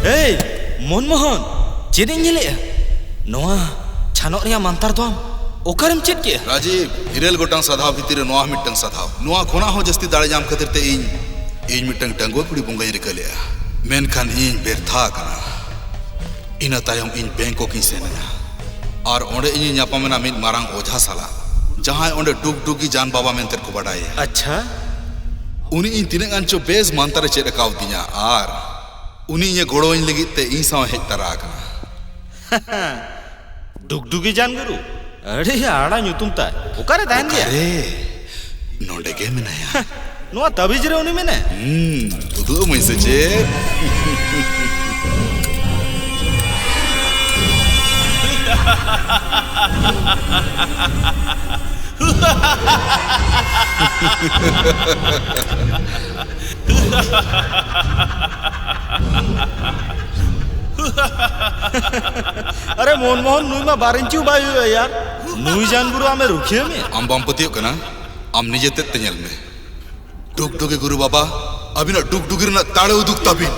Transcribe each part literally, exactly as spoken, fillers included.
ᱮᱭ ᱢᱚᱱᱢᱳᱦᱚᱱ, ᱪᱮᱫ ᱤᱧ ᱧᱮᱞᱮᱜᱼᱟ? ᱱᱚᱣᱟ ᱪᱷᱟᱱᱚᱜ ᱨᱮᱭᱟᱜ ᱢᱟᱱᱛᱟᱨ ᱫᱚ ᱟᱢ ᱚᱠᱟᱨᱮᱢ ᱪᱮᱫ ᱠᱮᱜᱼᱟ? ᱨᱟᱡᱤᱵ, ᱤᱨᱟᱹᱞ ᱜᱚᱴᱟᱝ ᱥᱟᱫᱷᱟᱣ ᱵᱷᱤᱛᱤᱨ ᱨᱮ ᱱᱚᱣᱟ ᱦᱚᱸ ᱢᱤᱫᱴᱟᱝ ᱥᱟᱫᱷᱟᱣ᱾ ᱱᱚᱣᱟ ᱠᱷᱚᱱᱟᱜ ᱦᱚᱸ ᱡᱟᱹᱥᱛᱤ ᱫᱟᱲᱮ ᱧᱟᱢ ᱠᱷᱟᱹᱛᱤᱨ ᱛᱮ ᱤᱧ, ᱤᱧ ᱢᱤᱫᱴᱟᱝ ᱰᱟᱺᱜᱩᱣᱟᱹ ᱠᱩᱲᱤ ᱵᱚᱸᱜᱟᱧ ᱨᱤᱠᱟᱹ ᱞᱮᱜᱼᱟ, ᱢᱮᱱᱠᱷᱟᱱ ᱤᱧ ᱵᱮᱨᱛᱷᱟ ᱟᱠᱟᱱᱟ᱾ ᱤᱱᱟᱹ ᱛᱟᱭᱚᱢ ᱤᱧ ᱵᱮᱝᱠᱚᱠ ᱤᱧ ᱥᱮᱱ ᱮᱱᱟ ᱟᱨ ᱚᱸᱰᱮ ᱤᱧᱤᱧ ᱧᱟᱯᱟᱢ ᱮᱱᱟ ᱢᱤᱫ ᱢᱟᱨᱟᱝ ᱚᱡᱷᱟ ᱥᱟᱞᱟᱜ, ᱡᱟᱦᱟᱸᱭ ᱚᱸᱰᱮ ᱰᱩᱜᱰᱩᱜᱤ ᱡᱟᱱ ᱵᱟᱵᱟ ᱢᱮᱱᱛᱮ ᱠᱚ ᱵᱟᱰᱟᱭᱮᱭᱟ᱾ ᱟᱪᱪᱷᱟ᱾ ᱩᱱᱤ ᱤᱧ ᱛᱤᱱᱟᱹᱜ ᱜᱟᱱ ᱪᱚ ᱵᱮᱥ ᱢᱟᱱᱛᱟᱨᱮ ᱪᱮᱫ ᱟᱠᱟᱣᱫᱤᱧᱟ ᱟᱨ ᱩᱱᱤ ᱤᱧᱮ ᱜᱚᱲᱚᱣᱟᱹᱧ ᱞᱟᱹᱜᱤᱫ ᱛᱮ ᱤᱧ ᱥᱟᱶ ᱦᱮᱡ ᱛᱟᱨᱟ ᱟᱠᱟᱱᱟ᱾ ᱰᱩᱜᱰᱩᱜᱤ ᱡᱟᱱ ᱜᱩᱨᱩ? ᱟᱹᱰᱤ ᱟᱲᱟ ᱧᱩᱛᱩᱢ ᱛᱟᱭ᱾ ᱚᱠᱟᱨᱮ ᱛᱟᱦᱮᱱ ᱜᱮᱭᱟ? ᱚᱠᱟᱨᱮ? ᱱᱚᱰᱮ ᱜᱮ ᱢᱮᱱᱟᱭᱟ᱾ ᱱᱚᱣᱟ ᱛᱟᱵᱤᱡ ᱨᱮ ᱩᱱᱤ ᱢᱮᱱᱟᱭᱟ? ᱦᱩᱸ, ᱩᱫᱩᱜ ᱟᱹᱢᱟᱹᱧ ᱥᱮ ᱪᱮᱫ? ᱟᱨᱮ ᱢᱚᱱᱢᱳᱦᱚᱱ, ᱱᱩᱭ ᱢᱟ ᱵᱟᱨ ᱤᱧᱪᱤ ᱦᱚᱸ ᱵᱟᱭ ᱦᱩᱭᱩᱜᱼᱟ ᱭᱟᱨ᱾ ᱱᱩᱭ ᱡᱟᱱ ᱜᱩᱨᱩ ᱟᱢᱮ ᱨᱩᱠᱷᱤᱭᱟᱹ ᱢᱮᱭᱟ᱾ ᱟᱢ ᱵᱟᱢ ᱯᱟᱹᱛᱭᱟᱹᱜ ᱠᱟᱱᱟ? ᱟᱢ ᱱᱤᱡᱮ ᱛᱮᱫ ᱛᱮ ᱧᱮᱞ ᱢᱮ᱾ ᱰᱩᱜᱰᱩᱜᱤ ᱜᱩᱨᱩ ᱵᱟᱵᱟ, ᱟᱹᱵᱤᱱᱟᱜ ᱰᱩᱜᱰᱩᱜᱤ ᱨᱮᱱᱟᱜ ᱫᱟᱲᱮ ᱩᱫᱩᱜ ᱛᱟᱹᱵᱤᱱ᱾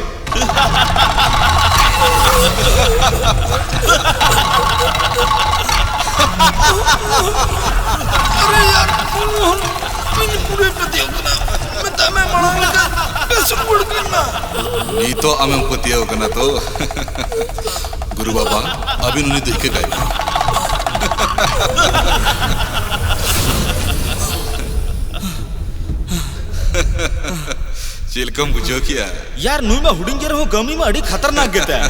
ᱟᱨᱮ ᱭᱟᱨ, ᱢᱚᱱᱢᱳᱦᱚᱱ, ᱤᱧ ᱯᱩᱨᱟᱹᱭ ᱯᱟᱹᱛᱭᱟᱹᱣ ᱠᱟᱱᱟ᱾ ᱢᱮᱛᱟᱜ ᱢᱮ ᱢᱟᱲᱟᱝ ᱞᱮᱠᱟ ᱵᱮᱥ ᱨᱩᱣᱟᱹᱲ ᱠᱟᱱᱟ᱾ ᱱᱤᱛᱚᱜ ᱟᱢᱮᱢ ᱯᱟᱹᱛᱭᱟᱹᱣ ᱠᱟᱱᱟ ᱛᱚ? ᱜᱩᱨᱩ ᱵᱟᱵᱟ, ᱟᱹᱵᱤᱱ ᱩᱱᱤ ᱫᱚ ᱤᱠᱟᱹ ᱠᱟᱭ ᱵᱤᱱ᱾ ᱪᱮᱫ ᱞᱮᱠᱟᱢ ᱵᱩᱡᱷᱟᱹᱣ ᱠᱮᱜᱼᱟ? ᱭᱟᱨ, ᱱᱩᱭ ᱢᱟ ᱦᱩᱰᱤᱧ ᱜᱮ ᱨᱮᱦᱚᱸ ᱠᱟᱹᱢᱤ ᱢᱟ ᱟᱹᱰᱤ ᱠᱷᱟᱛᱟᱨᱱᱟᱠ ᱜᱮᱛᱟᱭ᱾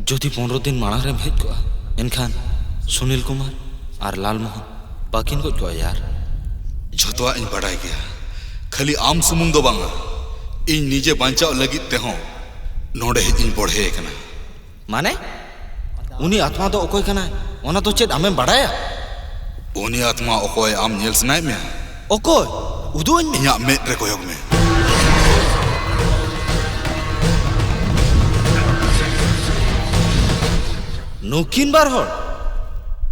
ᱡᱩᱫᱤ ᱯᱚᱱᱨᱚ ᱫᱤᱱ ᱢᱟᱲᱟᱝ ᱨᱮᱢ ᱦᱮᱡ ᱠᱚᱜᱼᱟ, ᱮᱱᱠᱷᱟᱱ ᱥᱩᱱᱤᱞ ᱠᱩᱢᱟᱨ ᱟᱨ ᱞᱟᱞ ᱢᱳᱦᱚᱱ ᱵᱟᱹᱠᱤᱱ ᱜᱚᱡ ᱠᱚᱜᱼᱟ ᱭᱟᱨ᱾ ᱡᱷᱚᱛᱚᱣᱟᱜ ᱤᱧ ᱵᱟᱰᱟᱭ ᱜᱮᱭᱟ, ᱠᱷᱟᱹᱞᱤ ᱟᱢ ᱥᱩᱢᱩᱝ ᱫᱚ ᱵᱟᱝᱟ, ᱤᱧ ᱱᱤᱡᱮ ᱵᱟᱧᱪᱟᱣ ᱞᱟᱹᱜᱤᱫ ᱛᱮᱦᱚᱸ ᱱᱚᱰᱮ ᱦᱮᱡ ᱤᱧ ᱵᱚᱲᱦᱮ ᱟᱠᱟᱱᱟ᱾ ᱢᱟᱱᱮ? ᱩᱱᱤ ᱟᱛᱢᱟ ᱫᱚ ᱚᱠᱚᱭ ᱠᱟᱱᱟᱭ, ᱚᱱᱟ ᱫᱚ ᱪᱮᱫ ᱟᱢᱮᱢ ᱵᱟᱰᱟᱭᱟ? ᱩᱱᱤ ᱟᱛᱢᱟ ᱚᱠᱚᱭ ᱟᱢ ᱧᱮᱞ ᱥᱟᱱᱟᱭᱮᱫ ᱢᱮᱭᱟ? ᱚᱠᱚᱭ? ᱩᱫᱩᱜ ᱟᱹᱧ ᱢᱮ᱾ ᱤᱧᱟᱹᱜ ᱢᱮᱫ ᱨᱮ ᱠᱚᱭᱚᱜ ᱢᱮ᱾ ᱱᱩᱠᱤᱱ ᱵᱟᱨ ᱦᱚᱲ?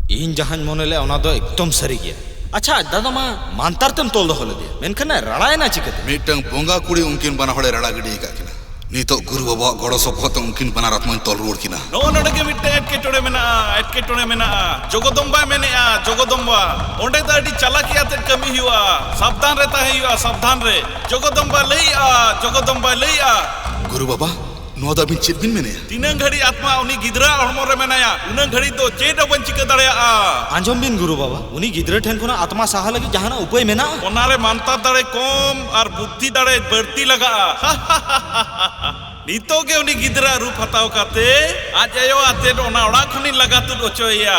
ᱤᱧ ᱡᱟᱦᱟᱸᱧ ᱢᱚᱱᱮ ᱞᱮᱫᱼᱟ, ᱚᱱᱟ ᱫᱚ ᱮᱠᱫᱚᱢ ᱥᱟᱹᱨᱤ ᱜᱮᱭᱟ᱾ ᱟᱪᱪᱷᱟ, ᱟᱡ ᱫᱟᱫᱟ ᱢᱟ ᱢᱟᱱᱛᱟᱨ ᱛᱮᱢ ᱛᱚᱞ ᱫᱚᱦᱚ ᱞᱮᱫᱮᱭᱟ, ᱢᱮᱱᱠᱷᱟᱱ ᱮ ᱨᱟᱲᱟᱭᱮᱱᱟ ᱪᱤᱠᱟᱹᱛᱮ? ᱢᱤᱫᱴᱟᱝ ᱵᱚᱸᱜᱟ ᱠᱩᱲᱤ ᱩᱱᱠᱤᱱ ᱵᱟᱱᱟ ᱦᱚᱲᱮ ᱨᱟᱲᱟ ᱜᱤᱰᱤ ᱟᱠᱟᱫ ᱠᱤᱱᱟ᱾ ᱱᱤᱛᱚᱜ ᱜᱩᱨᱩ ᱵᱟᱵᱟᱣᱟᱜ ᱜᱚᱲᱚ ᱥᱚᱯᱚᱦᱚᱫ ᱛᱮ ᱩᱱᱠᱤᱱ ᱵᱟᱱᱟᱨ ᱟᱛᱢᱟᱧ ᱛᱚᱞ ᱨᱩᱣᱟᱹᱲ ᱠᱤᱱᱟ᱾ ᱱᱚᱜᱼᱚ ᱱᱚᱰᱮ ᱜᱮ ᱢᱤᱫᱴᱟᱝ ᱮᱴᱠᱮᱴᱚᱬᱮ ᱢᱮᱱᱟᱜᱼᱟ, ᱮᱴᱠᱮᱴᱚᱬᱮ ᱢᱮᱱᱟᱜᱼᱟ᱾ ᱡᱚᱜᱚᱫᱚᱢᱵᱟᱭ ᱢᱮᱱᱮᱜᱼᱟ, ᱡᱚᱜᱚᱫᱚᱢᱵᱟ, ᱚᱸᱰᱮ ᱫᱚ ᱟᱹᱰᱤ ᱪᱟᱞᱟᱠᱤ ᱟᱛᱮᱫ ᱠᱟᱹᱢᱤ ᱦᱩᱭᱩᱜᱼᱟ, ᱥᱟᱵᱫᱷᱟᱱ ᱨᱮ ᱛᱟᱦᱮᱸ ᱦᱩᱭᱩᱜᱼᱟ, ᱥᱟᱵᱫᱷᱟᱱ ᱨᱮ᱾ ᱡᱚᱜᱚᱫᱚᱢᱵᱟᱭ ᱞᱟᱹᱭᱮᱜᱼᱟ, ᱡᱚᱜᱚᱫᱚᱢᱵᱟᱭ ᱞᱟᱹᱭᱮᱜᱼᱟ᱾ ᱜᱩᱨᱩ ᱵᱟᱵᱟ, ᱱᱚᱣᱟ ᱫᱚ ᱟᱹᱵᱤᱱ ᱪᱮᱫ ᱵᱤᱱ ᱢᱮᱱᱮᱜᱼᱟ? ᱛᱤᱱᱟᱹᱝ ᱜᱷᱟᱹᱲᱤᱡ ᱟᱛᱢᱟ ᱩᱱᱤ ᱜᱤᱫᱽᱨᱟᱹ ᱦᱚᱲᱢᱚ ᱨᱮ ᱢᱮᱱᱟᱭᱟ, ᱩᱱᱟᱹᱝ ᱜᱷᱟᱹᱲᱤᱡ ᱫᱚ ᱪᱮᱫ ᱦᱚᱸ ᱵᱟᱹᱧ ᱪᱤᱠᱟᱹ ᱫᱟᱲᱮᱭᱟᱜᱼᱟ᱾ ᱟᱸᱡᱚᱢ ᱵᱤᱱ ᱜᱩᱨᱩ ᱵᱟᱵᱟ, ᱩᱱᱤ ᱜᱤᱫᱽᱨᱟᱹ ᱴᱷᱮᱱ ᱠᱷᱚᱱᱟᱜ ᱟᱛᱢᱟ ᱥᱟᱦᱟ ᱞᱟᱹᱜᱤᱫ ᱡᱟᱦᱟᱱᱟᱜ ᱩᱯᱟᱹᱭ ᱢᱮᱱᱟᱜᱼᱟ? ᱚᱱᱟᱨᱮ ᱢᱟᱱᱛᱟᱨ ᱫᱟᱲᱮ ᱠᱚᱢ ᱟᱨ ᱵᱩᱫᱽᱫᱷᱤ ᱫᱟᱲᱮ ᱵᱟᱹᱲᱛᱤ ᱞᱟᱜᱟᱜᱼᱟ᱾ ᱱᱤᱛᱚᱜ ᱜᱮ ᱩᱱᱤ ᱜᱤᱫᱽᱨᱟᱹ ᱨᱩᱯ ᱦᱟᱛᱟᱣ ᱠᱟᱛᱮ ᱟᱡ ᱟᱭᱳ ᱟᱛᱮᱫ ᱚᱱᱟ ᱚᱲᱟᱜ ᱠᱷᱚᱱᱤᱧ ᱞᱟᱜᱟ ᱛᱩᱫ ᱦᱚᱪᱚᱭᱮᱭᱟ᱾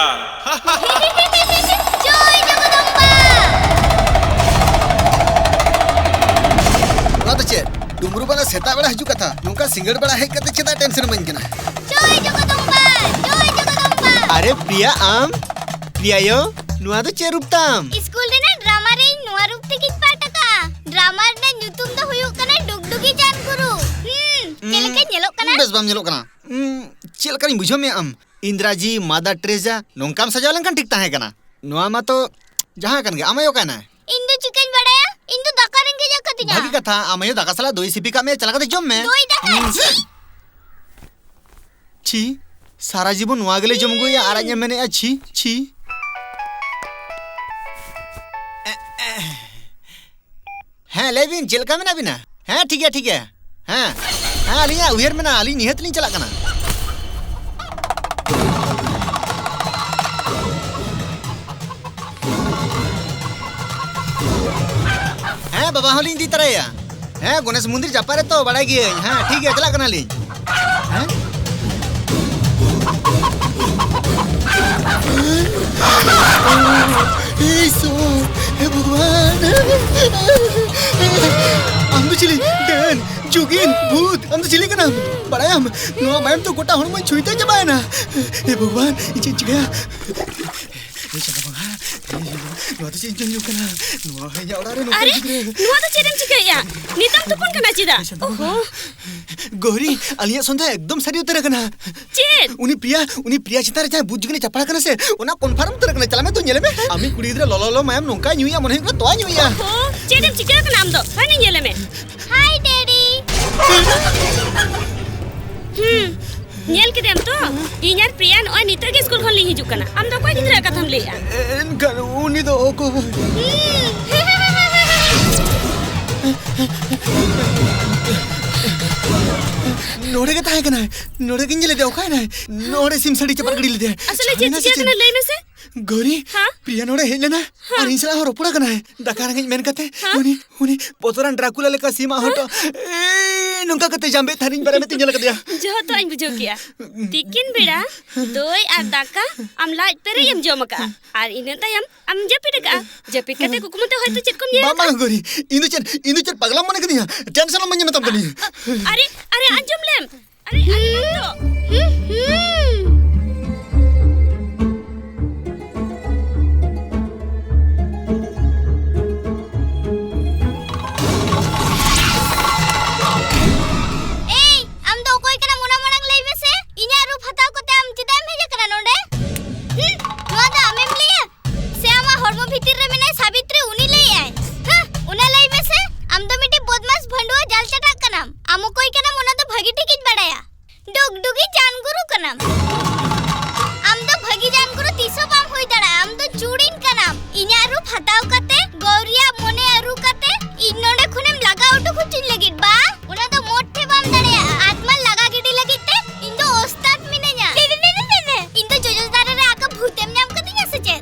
ᱡᱚᱭ ᱡᱚᱜᱚᱫᱚᱢᱵᱟ! ᱚᱱᱟ ᱫᱚ ᱪᱮᱫ? ᱰᱩᱢᱨᱩ ᱵᱟᱞᱟ ᱥᱮᱛᱟᱜ ᱵᱮᱲᱟ ᱦᱤᱡᱩᱜ ᱠᱟᱛᱷᱟ, ᱱᱚᱝᱠᱟ ᱥᱤᱸᱜᱟᱹᱲ ᱵᱮᱲᱟ ᱦᱮᱡ ᱠᱟᱛᱮ ᱪᱮᱫᱟᱜ ᱴᱮᱱᱥᱚᱱ ᱤᱢᱟᱹᱧ ᱠᱟᱱᱟ? ᱡᱚᱭ ᱡᱚᱜᱚᱫᱚᱢᱵᱟ! ᱡᱚᱭ ᱡᱚᱜᱚᱫᱚᱢᱵᱟ! ᱟᱨᱮ ᱯᱨᱤᱭᱟ, ᱟᱢ? ᱯᱨᱤᱭᱟ ᱭᱳ, ᱱᱚᱣᱟ ᱫᱚ ᱪᱮᱫ ᱨᱩᱯ ᱛᱟᱢ? ᱤᱥᱠᱩᱞ ᱨᱮᱱᱟᱜ ᱰᱨᱟᱢᱟ ᱨᱮ ᱤᱧ ᱱᱚᱣᱟ ᱨᱩᱯ ᱛᱮᱜᱤᱧ ᱯᱟᱴᱷ ᱟᱠᱟᱜᱼᱟ᱾ ᱰᱨᱟᱢᱟ ᱨᱮᱱᱟᱜ ᱧᱩᱛᱩᱢ ᱫᱚ ᱦᱩᱭᱩᱜ ᱠᱟᱱᱟ ᱰᱩᱜᱰᱩᱜᱤ ᱪᱟᱸᱫ ᱜᱩᱨᱩ᱾ ᱦᱩᱸ, ᱪᱮᱫ ᱞᱮᱠᱟᱧ ᱧᱮᱞᱚᱜ ᱠᱟᱱᱟ? ᱵᱮᱥ ᱵᱟᱢ ᱧᱮᱞᱚᱜ ᱠᱟᱱᱟ᱾ ᱩᱸ, ᱪᱮᱫ ᱞᱮᱠᱟᱱᱤᱧ ᱵᱩᱡᱷᱟᱹᱣ ᱢᱮᱭᱟ ᱟᱢ? ᱤᱱᱫᱨᱟᱡᱤ, ᱢᱟᱫᱟᱨ ᱴᱮᱨᱮᱡᱟ, ᱱᱚᱝᱠᱟᱢ ᱥᱟᱡᱟᱣ ᱞᱮᱱᱠᱷᱟᱱ ᱴᱷᱤᱠ ᱛᱟᱦᱮᱸ ᱠᱟᱱᱟ᱾ ᱱᱚᱣᱟ ᱢᱟᱛᱚ ᱡᱟᱦᱟᱸ ᱠᱟᱱ ᱜᱮ, ᱟᱢ ᱟᱭᱳ ᱚᱠᱟᱭᱮᱱᱟᱭ? ᱤᱧ ᱫᱚ ᱪᱤᱠᱟᱹᱧ ᱵᱟᱲᱟᱭᱟ? ᱤᱧ ᱫᱚ ᱫᱟᱠᱟ ᱨᱮᱸᱜᱮᱡ ᱟᱠᱟᱫᱤᱧᱟ᱾ ᱵᱷᱟᱹᱜᱤ ᱠᱟᱛᱷᱟ, ᱟᱢ ᱟᱭᱳ ᱫᱟᱠᱟ ᱥᱟᱞᱟᱜ ᱫᱳᱭ ᱥᱤᱯᱤ ᱠᱟᱜ ᱢᱮᱭᱟ, ᱪᱟᱞᱟᱣ ᱠᱟᱛᱮ ᱡᱚᱢ ᱢᱮ᱾ ᱫᱳᱭ ᱫᱟᱠᱟ? ᱦᱩᱸ᱾ ᱪᱷᱤ, ᱥᱟᱨᱟ ᱡᱤᱵᱚᱱ ᱱᱚᱣᱟ ᱜᱮᱞᱮ ᱡᱚᱢ ᱟᱹᱜᱩᱭᱟ ᱟᱨ ᱟᱡ ᱮ ᱢᱮᱱᱮᱜᱼᱟ, ᱪᱷᱤ, ᱪᱷᱤ᱾ ᱦᱮᱸ, ᱞᱟᱹᱭ ᱵᱤᱱ, ᱪᱮᱫ ᱞᱮᱠᱟ ᱢᱮᱱᱟᱜ ᱵᱤᱱᱟ? ᱦᱮᱸ, ᱴᱷᱤᱠ ᱜᱮᱭᱟ, ᱴᱷᱤᱠ ᱜᱮᱭᱟ᱾ ᱦᱮᱸ, ᱦᱮᱸ, ᱟᱹᱞᱤᱧᱟᱜ ᱩᱭᱦᱟᱹᱨ ᱢᱮᱱᱟᱜᱼᱟ, ᱟᱹᱞᱤᱧ ᱱᱤᱦᱟᱹᱛ ᱞᱤᱧ ᱪᱟᱞᱟᱜ ᱠᱟᱱᱟ᱾ ᱦᱮᱸ, ᱵᱟᱵᱟ ᱦᱚᱸᱞᱤᱧ ᱤᱫᱤ ᱛᱚᱨᱟᱭᱟ᱾ ᱦᱮᱸ, ᱜᱚᱱᱮᱥ ᱢᱚᱱᱫᱤᱨ ᱡᱟᱯᱟᱜ ᱨᱮᱛᱚ, ᱵᱟᱲᱟᱭ ᱜᱤᱭᱟᱹᱧ᱾ ᱦᱮᱸ, ᱴᱷᱤᱠ ᱜᱮᱭᱟ, ᱪᱟᱞᱟᱜ ᱠᱟᱱᱟᱞᱤᱧ᱾ ᱦᱮᱸ? ᱮᱭ ᱥᱚ, ᱦᱮ ᱵᱷᱚᱜᱚᱵᱟᱱ᱾ ᱟᱢ ᱫᱚ ᱪᱤᱞᱤ? ᱰᱟᱹᱱ, ᱡᱳᱜᱤᱱ, ᱵᱷᱩᱛ, ᱟᱢ ᱫᱚ ᱪᱤᱞᱤ ᱠᱟᱱᱟᱢ? ᱵᱟᱲᱟᱭᱟᱢ, ᱱᱚᱣᱟ ᱢᱟᱭᱟᱢ ᱛᱮ ᱜᱚᱴᱟ ᱦᱚᱲᱢᱚᱧ ᱪᱷᱩᱭᱛᱟᱹ ᱪᱟᱵᱟᱭᱮᱱᱟ᱾ ᱦᱮ ᱵᱷᱚᱜᱚᱵᱟᱱ, ᱤᱧ ᱪᱮᱫ ᱤᱧ ᱪᱤᱠᱟᱹᱭᱟ? ᱮ ᱪᱟᱸᱫᱟ ᱵᱚᱸᱜᱟ, ᱮ ᱪᱟᱸᱫᱟ ᱵᱚᱸᱜᱟ, ᱱᱚᱣᱟ ᱫᱚ ᱪᱮᱫ ᱤᱧ ᱧᱩ ᱠᱟᱱᱟ? ᱱᱚᱣᱟ ᱦᱚᱸ ᱤᱧᱟᱹᱜ ᱚᱲᱟᱜ ᱨᱮ ᱱᱚᱝᱠᱟᱱ ᱟᱨᱮ, ᱜᱤᱫᱽᱨᱟᱹ᱾ ᱱᱚᱣᱟ ᱫᱚ ᱪᱮᱫ ᱮᱢ ᱪᱤᱠᱟᱹᱭᱮᱫᱼᱟ? ᱱᱤᱛᱟᱢ ᱛᱩᱯᱩᱱ ᱠᱟᱱᱟ ᱪᱮᱫᱟᱜ? ᱮ ᱪᱟᱸᱫᱟ ᱵᱚᱸᱜᱟ᱾ ᱳᱦᱳ᱾ ᱜᱳᱨᱤ, ᱟᱹᱞᱤᱧᱟᱜ ᱥᱚᱱᱫᱮᱦ ᱮᱠᱫᱚᱢ ᱥᱟᱹᱨᱤ ᱩᱛᱟᱹᱨ ᱟᱠᱟᱱᱟ᱾ ᱪᱮᱫ? ᱩᱱᱤ ᱯᱨᱤᱭᱟ, ᱩᱱᱤ ᱯᱨᱤᱭᱟ ᱪᱮᱛᱟᱱ ᱨᱮ ᱡᱟᱦᱟᱸᱭ ᱵᱩᱡᱽ ᱡᱩᱜᱤᱱᱤ ᱪᱟᱯᱟᱲ ᱟᱠᱟᱱᱟ ᱥᱮ, ᱚᱱᱟ confirm ᱩᱛᱟᱹᱨ ᱟᱠᱟᱱᱟ᱾ ᱪᱟᱞᱟᱜ ᱢᱮ ᱛᱚ, ᱧᱮᱞᱮ ᱢᱮ᱾ ᱟᱢᱤᱡ ᱠᱩᱲᱤ ᱜᱤᱫᱽᱨᱟᱹ ᱞᱚᱞᱚ ᱞᱚᱞᱚ ᱢᱟᱭᱟᱢ ᱱᱚᱝᱠᱟᱭ ᱧᱩᱭᱟ, ᱢᱚᱱᱮ ᱦᱩᱭᱩᱜ ᱠᱟᱱᱟ ᱛᱚᱣᱟ ᱧᱩᱭᱟ᱾ ᱳᱦᱳ, ᱪᱮᱫ ᱮᱢ ᱪᱤᱠᱟᱹ ᱟᱠᱟᱱᱟ ᱟᱢ ᱫᱚ? ᱦᱟᱹᱱᱤ ᱧᱮᱞᱮ ᱢᱮ᱾ Hi, Daddy. ᱦᱩᱸ, ᱧᱮᱞ ᱠᱮᱫᱮᱭᱟᱢ ᱛᱚ? ᱤᱧ ᱟᱨ ᱯᱨᱤᱭᱟ ᱱᱚᱜᱼᱚᱭ ᱱᱤᱛᱚᱜ ᱜᱮ ᱥᱠᱩᱞ ᱠᱷᱚᱱ ᱞᱤᱧ ᱦᱤᱡᱩᱜ ᱠᱟᱱᱟ᱾ ᱟᱢ ᱫᱚ ᱚᱠᱚᱭ ᱜᱤᱫᱽᱨᱟᱹᱣᱟᱜ ᱠᱟᱛᱷᱟᱢ ᱞᱟᱹᱭᱮᱜᱼᱟ? ᱮᱱᱠᱷᱟᱱ ᱩᱱᱤ ᱫᱚ ᱚᱠᱚᱭ? ᱦᱩᱸ᱾ ᱱᱚᱰᱮ ᱜᱮ ᱛᱟᱦᱮᱸ ᱠᱟᱱᱟᱭ, ᱱᱚᱰᱮ ᱜᱤᱧ ᱧᱮᱞ ᱞᱮᱫᱮᱭᱟ᱾ ᱚᱠᱟᱭᱮᱱᱟᱭ? ᱱᱚᱰᱮ ᱥᱤᱢ ᱥᱟᱹᱰᱤ ᱪᱟᱯᱟᱫ ᱜᱤᱰᱤ ᱞᱮᱫᱮᱭᱟᱭ᱾ ᱟᱥᱚᱞᱮ ᱪᱮᱫ ᱪᱷᱟᱱᱟ ᱥᱮ ᱪᱤᱠᱟᱹ ᱪᱮᱫ? ᱟᱠᱟᱱᱟ ᱞᱟᱹᱭ ᱢᱮᱥᱮ? ᱜᱳᱨᱤ, ᱦᱮᱸ? ᱯᱨᱤᱭᱟ ᱱᱚᱰᱮ ᱦᱮᱡ ᱞᱮᱱᱟ ᱦᱮᱸ᱾ ᱟᱨ ᱤᱧ ᱥᱟᱞᱟᱜ ᱦᱚᱸ ᱨᱚᱯᱚᱲ ᱟᱠᱟᱱᱟᱭ᱾ ᱫᱟᱠᱟ ᱨᱮᱸᱜᱮᱡ ᱢᱮᱱ ᱠᱟᱛᱮ ᱦᱮᱸ? ᱩᱱᱤ, ᱩᱱᱤ ᱵᱚᱛᱚᱨᱟᱱ ᱰᱨᱟᱠᱩᱞᱟ ᱞᱮᱠᱟ ᱥᱤᱢᱟᱜ ᱦᱮᱸ? ᱦᱚᱴᱚᱜ, ᱮ, ᱱᱚᱝᱠᱟ ᱠᱟᱛᱮ ᱡᱟᱢᱵᱮᱫ ᱛᱷᱟᱹᱨᱤᱧ ᱯᱟᱨᱚᱢᱮᱫ ᱛᱤᱧ ᱧᱮᱞ ᱟᱠᱟᱫᱮᱭᱟ᱾ ᱡᱚᱛᱚᱧ ᱵᱩᱡᱷᱟᱹᱣ ᱠᱮᱜᱼᱟ᱾ ᱛᱤᱠᱤᱱ ᱵᱮᱲᱟ ᱫᱳᱭ ᱟᱨ ᱫᱟᱠᱟ ᱟᱢ ᱞᱟᱡ ᱯᱮᱨᱮᱡ ᱮᱢ ᱡᱚᱢ ᱟᱠᱟᱜᱼᱟ᱾ ᱟᱨ ᱤᱱᱟᱹ ᱛᱟᱭᱚᱢ ᱟᱢ ᱡᱟᱹᱯᱤᱫ ᱟᱠᱟᱜᱼᱟ᱾ ᱡᱟᱹᱯᱤᱫ ᱠᱟᱛᱮ ᱠᱩᱠᱢᱩ ᱛᱮ ᱦᱚᱭᱛᱳ ᱪᱮᱫ ᱠᱚᱢ ᱧᱮᱞ ᱵᱟᱝ, ᱟᱠᱟᱜᱼᱟ᱾ ᱵᱟᱝ, ᱜᱳᱨᱤ᱾ ᱤᱧ ᱫᱚ ᱪᱮᱫ, ᱤᱧ ᱫᱚ ᱪᱮᱫ ᱯᱟᱜᱽᱞᱟᱢ ᱢᱚᱱᱮ ᱠᱤᱫᱤᱧᱟ? ᱴᱮᱱᱥᱚᱱ ᱟᱞᱚᱢ ᱢᱟᱹᱧ ᱢᱮᱛᱟᱢ ᱠᱟᱹᱱᱟᱹᱧ᱾ ᱟᱨᱮ, ᱟᱨᱮ, ᱟᱸᱡᱚᱢ ᱞᱮᱢ᱾ ᱟᱨᱮ, ᱟᱸᱡᱚᱢ ᱞᱮᱢ ᱛᱚ᱾ ᱦᱩᱸ, ᱦᱩᱸ᱾ ᱮᱭ, ᱟᱢ ᱫᱚ ᱚᱠᱚᱭ ᱠᱟᱱᱟᱢ ᱚᱱᱟ ᱢᱟᱲᱟᱝ ᱞᱟᱹᱭ ᱢᱮᱥᱮ? ᱤᱧᱟᱜ ᱨᱩᱯ ᱦᱟᱛᱟᱣ ᱠᱟᱛᱮ ᱟᱢ ᱪᱮᱫᱟᱜ ᱮᱢ ᱦᱮᱡ ᱟᱠᱟᱱᱟ ᱱᱚᱰᱮ? ᱦᱩᱸ, ᱱᱚᱣᱟ ᱫᱚ ᱟᱢᱮᱢ ᱞᱟᱹᱭᱟ? ᱥᱮ ᱟᱢᱟᱜ ᱦᱚᱲᱢᱚ ᱵᱷᱤᱛᱤᱨ ᱨᱮ ᱢᱮᱱᱟᱭ ᱥᱟᱵᱤᱛᱨᱤ, ᱩᱱᱤ ᱞᱟᱹᱭᱮᱜᱼᱟᱭ? ᱦᱟᱸ, ᱚᱱᱟ ᱞᱟᱹᱭ ᱢᱮᱥᱮ, ᱟᱢ ᱫᱚ ᱢᱤᱫᱴᱤᱡ ᱵᱚᱫᱢᱟᱥ ᱵᱷᱟᱹᱰᱩᱣᱟᱹ ᱡᱟᱞ ᱪᱟᱴᱟᱜ ᱠᱟᱱᱟᱢ᱾ ᱟᱢ ᱚᱠᱚᱭ ᱠᱟᱱᱟᱢ ᱚᱱᱟ ᱫᱚ ᱵᱷᱟᱹᱜᱤ ᱴᱷᱤᱠᱤᱧ ᱵᱟᱲᱟᱭᱟ᱾ ᱰᱩᱜᱰᱩᱜᱤ ᱡᱟᱱᱜᱩᱨᱩ ᱠᱟᱱᱟᱢ᱾ ᱟᱢ ᱫᱚ ᱵᱷᱟᱹᱜᱤ ᱡᱟᱱᱜᱩᱨᱩ ᱛᱤᱥ ᱦᱚᱸ ᱵᱟᱢ ᱦᱩᱭ ᱫᱟᱲᱮᱭᱟᱜᱼᱟ᱾ ᱟᱢ ᱫᱚ ᱪᱩᱲᱤᱱ ᱠᱟᱱᱟᱢ᱾ ᱤᱧᱟᱜ ᱨᱩᱯ ᱦᱟᱛᱟᱣ ᱠᱟᱛᱮ, ᱜᱚᱣᱨᱤᱭᱟᱜ ᱢᱚᱱᱮ ᱟᱹᱨᱩ ᱠᱟᱛᱮ, ᱤᱧ ᱱᱚᱰᱮ ᱠᱷᱚᱱᱮᱢ ᱞᱟᱜᱟ ᱩᱰᱩᱠ ᱦᱚᱪᱚᱧ ᱞᱟᱹᱜᱤᱫ, ᱵᱟ? ᱚᱱᱟ ᱫᱚ ᱢᱚᱴᱷᱮ ᱵᱟᱢ ᱫᱟᱲᱮᱭᱟᱜᱼᱟ᱾ ᱟᱛᱢᱟ ᱞᱟᱜᱟ ᱜᱤᱰᱤ ᱞᱟᱹᱜᱤᱫ ᱛᱮ ᱤᱧ ᱫᱚ ᱳᱥᱛᱟᱫ ᱢᱤᱱᱟᱹᱧᱟ᱾ ᱤᱧ ᱫᱚ ᱡᱚᱡᱚ ᱫᱟᱨᱮ ᱨᱮ ᱟᱠᱟ ᱵᱷᱩᱛᱮᱢ ᱧᱟᱢ ᱠᱟᱫᱤᱧᱟ ᱥᱮ ᱪᱮᱫ?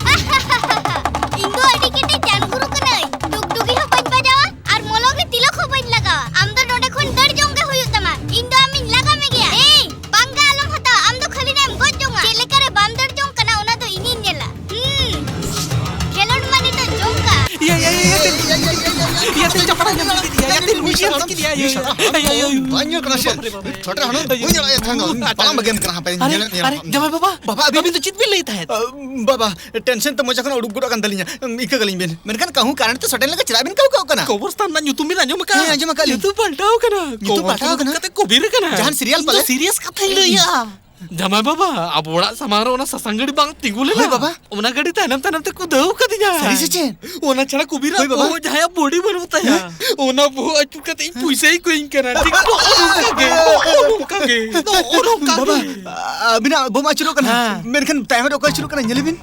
ᱤᱧ ᱫᱚ ᱟᱹᱰᱤ ᱠᱮᱴᱮᱡ ᱡᱟᱱᱜᱩᱨᱩ ᱠᱟᱹᱱᱟᱹᱧ᱾ ᱰᱩᱜᱰᱩᱜᱤ ᱦᱚᱸ ᱵᱟᱹᱧ ᱵᱟᱡᱟᱣᱟ ᱟᱨ ᱢᱚᱞᱚᱝ ᱨᱮ ᱛᱤᱞᱚᱠ ᱦᱚᱸ ᱵᱟᱹᱧ ᱞᱟᱜᱟᱣᱟ᱾ ᱟᱢ ᱫᱚ ᱱᱚᱰᱮ ᱠᱷᱚᱱ ᱫᱟᱹᱲ ᱡᱚᱝ ᱜᱮ ᱦᱩᱭᱩᱜ ᱛᱟᱢᱟ᱾ ᱤᱧ ᱫᱚ ᱟᱢᱤᱧ ᱞᱟᱜᱟ ᱢᱮᱜᱮᱭᱟ᱾ ᱮᱭ, ᱯᱟᱝᱜᱟ ᱟᱞᱚᱢ ᱦᱟᱛᱟᱣᱟ᱾ ᱟᱢ ᱫᱚ ᱠᱷᱟᱹᱞᱤ ᱱᱟᱜ ᱮᱢ ᱜᱚᱡ ᱡᱚᱝᱟ᱾ ᱪᱮᱫ ᱞᱮᱠᱟᱨᱮ ᱵᱟᱢ ᱫᱟᱹᱲ ᱡᱚᱝ ᱠᱟᱱᱟ ᱚᱱᱟ ᱫᱚ ᱤᱧᱤᱧ ᱧᱮᱞᱟ᱾ ᱦᱩᱸ, ᱠᱷᱮᱞᱳᱰ ᱢᱟ ᱱᱤᱛᱚᱜ ᱡᱚᱢ ᱠᱟᱜ᱾ ᱤᱭᱟᱹ, ᱤᱭᱟᱹ, ᱤᱭᱟᱹ, ᱤᱭᱟᱹ, ᱤᱭᱟᱹ, ᱤᱭᱟᱹ, ᱤᱭᱟᱹ, ᱛᱮ ᱪᱟᱯᱲᱟ ᱧᱟᱢ ᱠᱮᱫᱮᱭᱟ, ᱤᱭᱟᱹ, ᱛᱮ ᱞᱩᱭ ᱪᱮᱫ ᱦᱟᱲᱟᱢ? ᱪᱮᱫ ᱭᱟ, ᱩᱱᱤ ᱭᱟ, ᱥᱟᱞᱟ ᱦᱟᱲᱟᱢ ᱭᱟ, ᱭᱟ, ᱭᱟ, ᱵᱟᱝ ᱧᱮᱞ ᱠᱟᱱᱟ ᱥᱮ? ᱵᱟᱯᱨᱮ, ᱵᱟᱯᱨᱮ᱾ ᱴᱷᱚᱴᱟ ᱦᱟᱲᱟᱢ, ᱟᱨᱮ, ᱵᱟᱹᱧ ᱧᱮᱞ ᱮᱫ ᱛᱟᱦᱮᱸᱱᱟ᱾ ᱟᱨᱮ, ᱵᱟᱝ ᱵᱟᱹᱜᱤᱭᱟᱱ ᱠᱟᱱᱟ, ᱦᱟᱯᱮ, ᱟᱨᱮ, ᱧᱮᱞ, ᱧᱮᱞ᱾ ᱟᱨᱮ, ᱡᱟᱢᱟᱭ ᱵᱟᱵᱟ, ᱵᱟᱵᱟ, ᱟᱹᱵᱤᱱ ᱟᱹᱵᱤᱱ ᱫᱚ ᱪᱮᱫ ᱵᱤᱱ ᱞᱟᱹᱭ ᱛᱟᱦᱮᱸᱫ? ᱟᱹ, ᱵᱟᱵᱟ, ᱴᱮᱱᱥᱮᱱ ᱛᱮ ᱢᱚᱪᱟ ᱠᱷᱚᱱ ᱩᱰᱩᱠ ᱜᱚᱫ ᱟᱠᱟᱱ ᱛᱟᱹᱞᱤᱧᱟ᱾ ᱤᱠᱟᱹ ᱠᱟᱹᱞᱤᱧ ᱵᱤᱱ᱾ ᱢᱮᱱᱠᱷᱟᱱ ᱠᱟᱹᱦᱩ ᱠᱟᱨᱮᱱᱴ ᱛᱮ ᱥᱚᱴᱮᱱ ᱞᱮᱠᱟ ᱪᱮᱫᱟᱜ ᱵᱤᱱ ᱠᱟᱹᱣ ᱠᱟᱜ ᱠᱟᱱᱟ? ᱠᱚᱵᱚᱨᱥᱛᱷᱟᱱ ᱨᱮᱱᱟᱜ ᱧᱩᱛᱩᱢ ᱵᱤᱱ ᱟᱸᱡᱚᱢ ᱟᱠᱟᱫᱼᱟ? ᱦᱮᱸ, ᱟᱸᱡᱚᱢ ᱟᱠᱟᱫ ᱞᱤᱧ᱾ ᱧᱩᱛᱩᱢ ᱯᱟᱞᱴᱟᱣ ᱟᱠᱟᱱᱟ᱾ ᱧᱩᱛᱩᱢ ᱠᱚᱵᱚᱨᱥᱛᱷᱟᱱ ᱯᱟᱞᱴᱟᱣ ᱟᱠᱟᱱᱟ? ᱠᱟᱛᱮ ᱠᱚᱵᱤᱨ ᱟᱠᱟᱱᱟ᱾ ᱡᱟᱦᱟᱱ ᱥᱤᱨᱤᱭᱟᱞ ᱤᱧ ᱫᱚ ᱯᱟᱞᱮ? ᱥᱤᱨᱤᱭᱟᱥ ᱠᱟᱛᱷᱟᱧ ᱞᱟᱹᱭᱟ᱾ ᱡᱟᱢᱟᱭ ᱵᱟᱵᱟ, ᱟᱵᱚ ᱚᱲᱟᱜ ᱥᱟᱢᱟᱝ ᱨᱮ ᱚᱱᱟ ᱥᱟᱥᱟᱝ ᱜᱟᱹᱰᱤ ᱵᱟᱝ ᱛᱤᱸᱜᱩ ᱞᱮᱱᱟ? ᱦᱳᱭ ᱵᱟᱵᱟ᱾ ᱚᱱᱟ ᱜᱟᱹᱰᱤ ᱛᱟᱭᱱᱚᱢ ᱛᱟᱭᱱᱚᱢ ᱛᱮ ᱠᱩᱫᱟᱹᱣ ᱠᱟᱫᱤᱧᱟ᱾ ᱥᱟᱹᱨᱤ ᱥᱮ ᱪᱮᱫ? ᱚᱱᱟ ᱪᱷᱟᱲᱟ ᱠᱩᱵᱤᱨᱟᱜ ᱦᱳᱭ ᱵᱟᱵᱟ᱾ ᱵᱚᱦᱚᱜ ᱡᱟᱦᱟᱸᱭᱟᱜ ᱵᱚᱰᱤ ᱵᱟᱹᱱᱩᱜ ᱛᱟᱭᱟ, ᱦᱮᱸ? ᱚᱱᱟ ᱵᱚᱦᱚᱜ ᱟᱹᱪᱩᱨ ᱠᱟᱛᱮ ᱤᱧ ᱯᱩᱭᱥᱟᱹᱭ ᱠᱚᱭᱤᱧ ᱠᱟᱱᱟ᱾ ᱴᱷᱤᱠ ᱱᱚᱜᱼᱚ ᱱᱚᱝᱠᱟ ᱜᱮ, ᱱᱚᱜᱼᱚ ᱱᱚᱝᱠᱟ ᱜᱮ, ᱱᱚᱜᱼᱚ ᱱᱚᱝᱠᱟ ᱵᱟᱵᱟ, ᱜᱮ᱾ ᱟᱹᱵᱤᱱᱟᱜ ᱵᱳᱢ ᱟᱹᱪᱩᱨᱚᱜ ᱠᱟᱱᱟ᱾ ᱦᱮᱸ᱾ ᱢᱮᱱᱠᱷᱟᱱ ᱛᱟᱭᱚᱢ ᱨᱮ ᱚᱠᱚᱭ ᱟᱹᱪᱩᱨᱚᱜ ᱠᱟᱱᱟ? ᱧᱮᱞ ᱵᱤᱱ᱾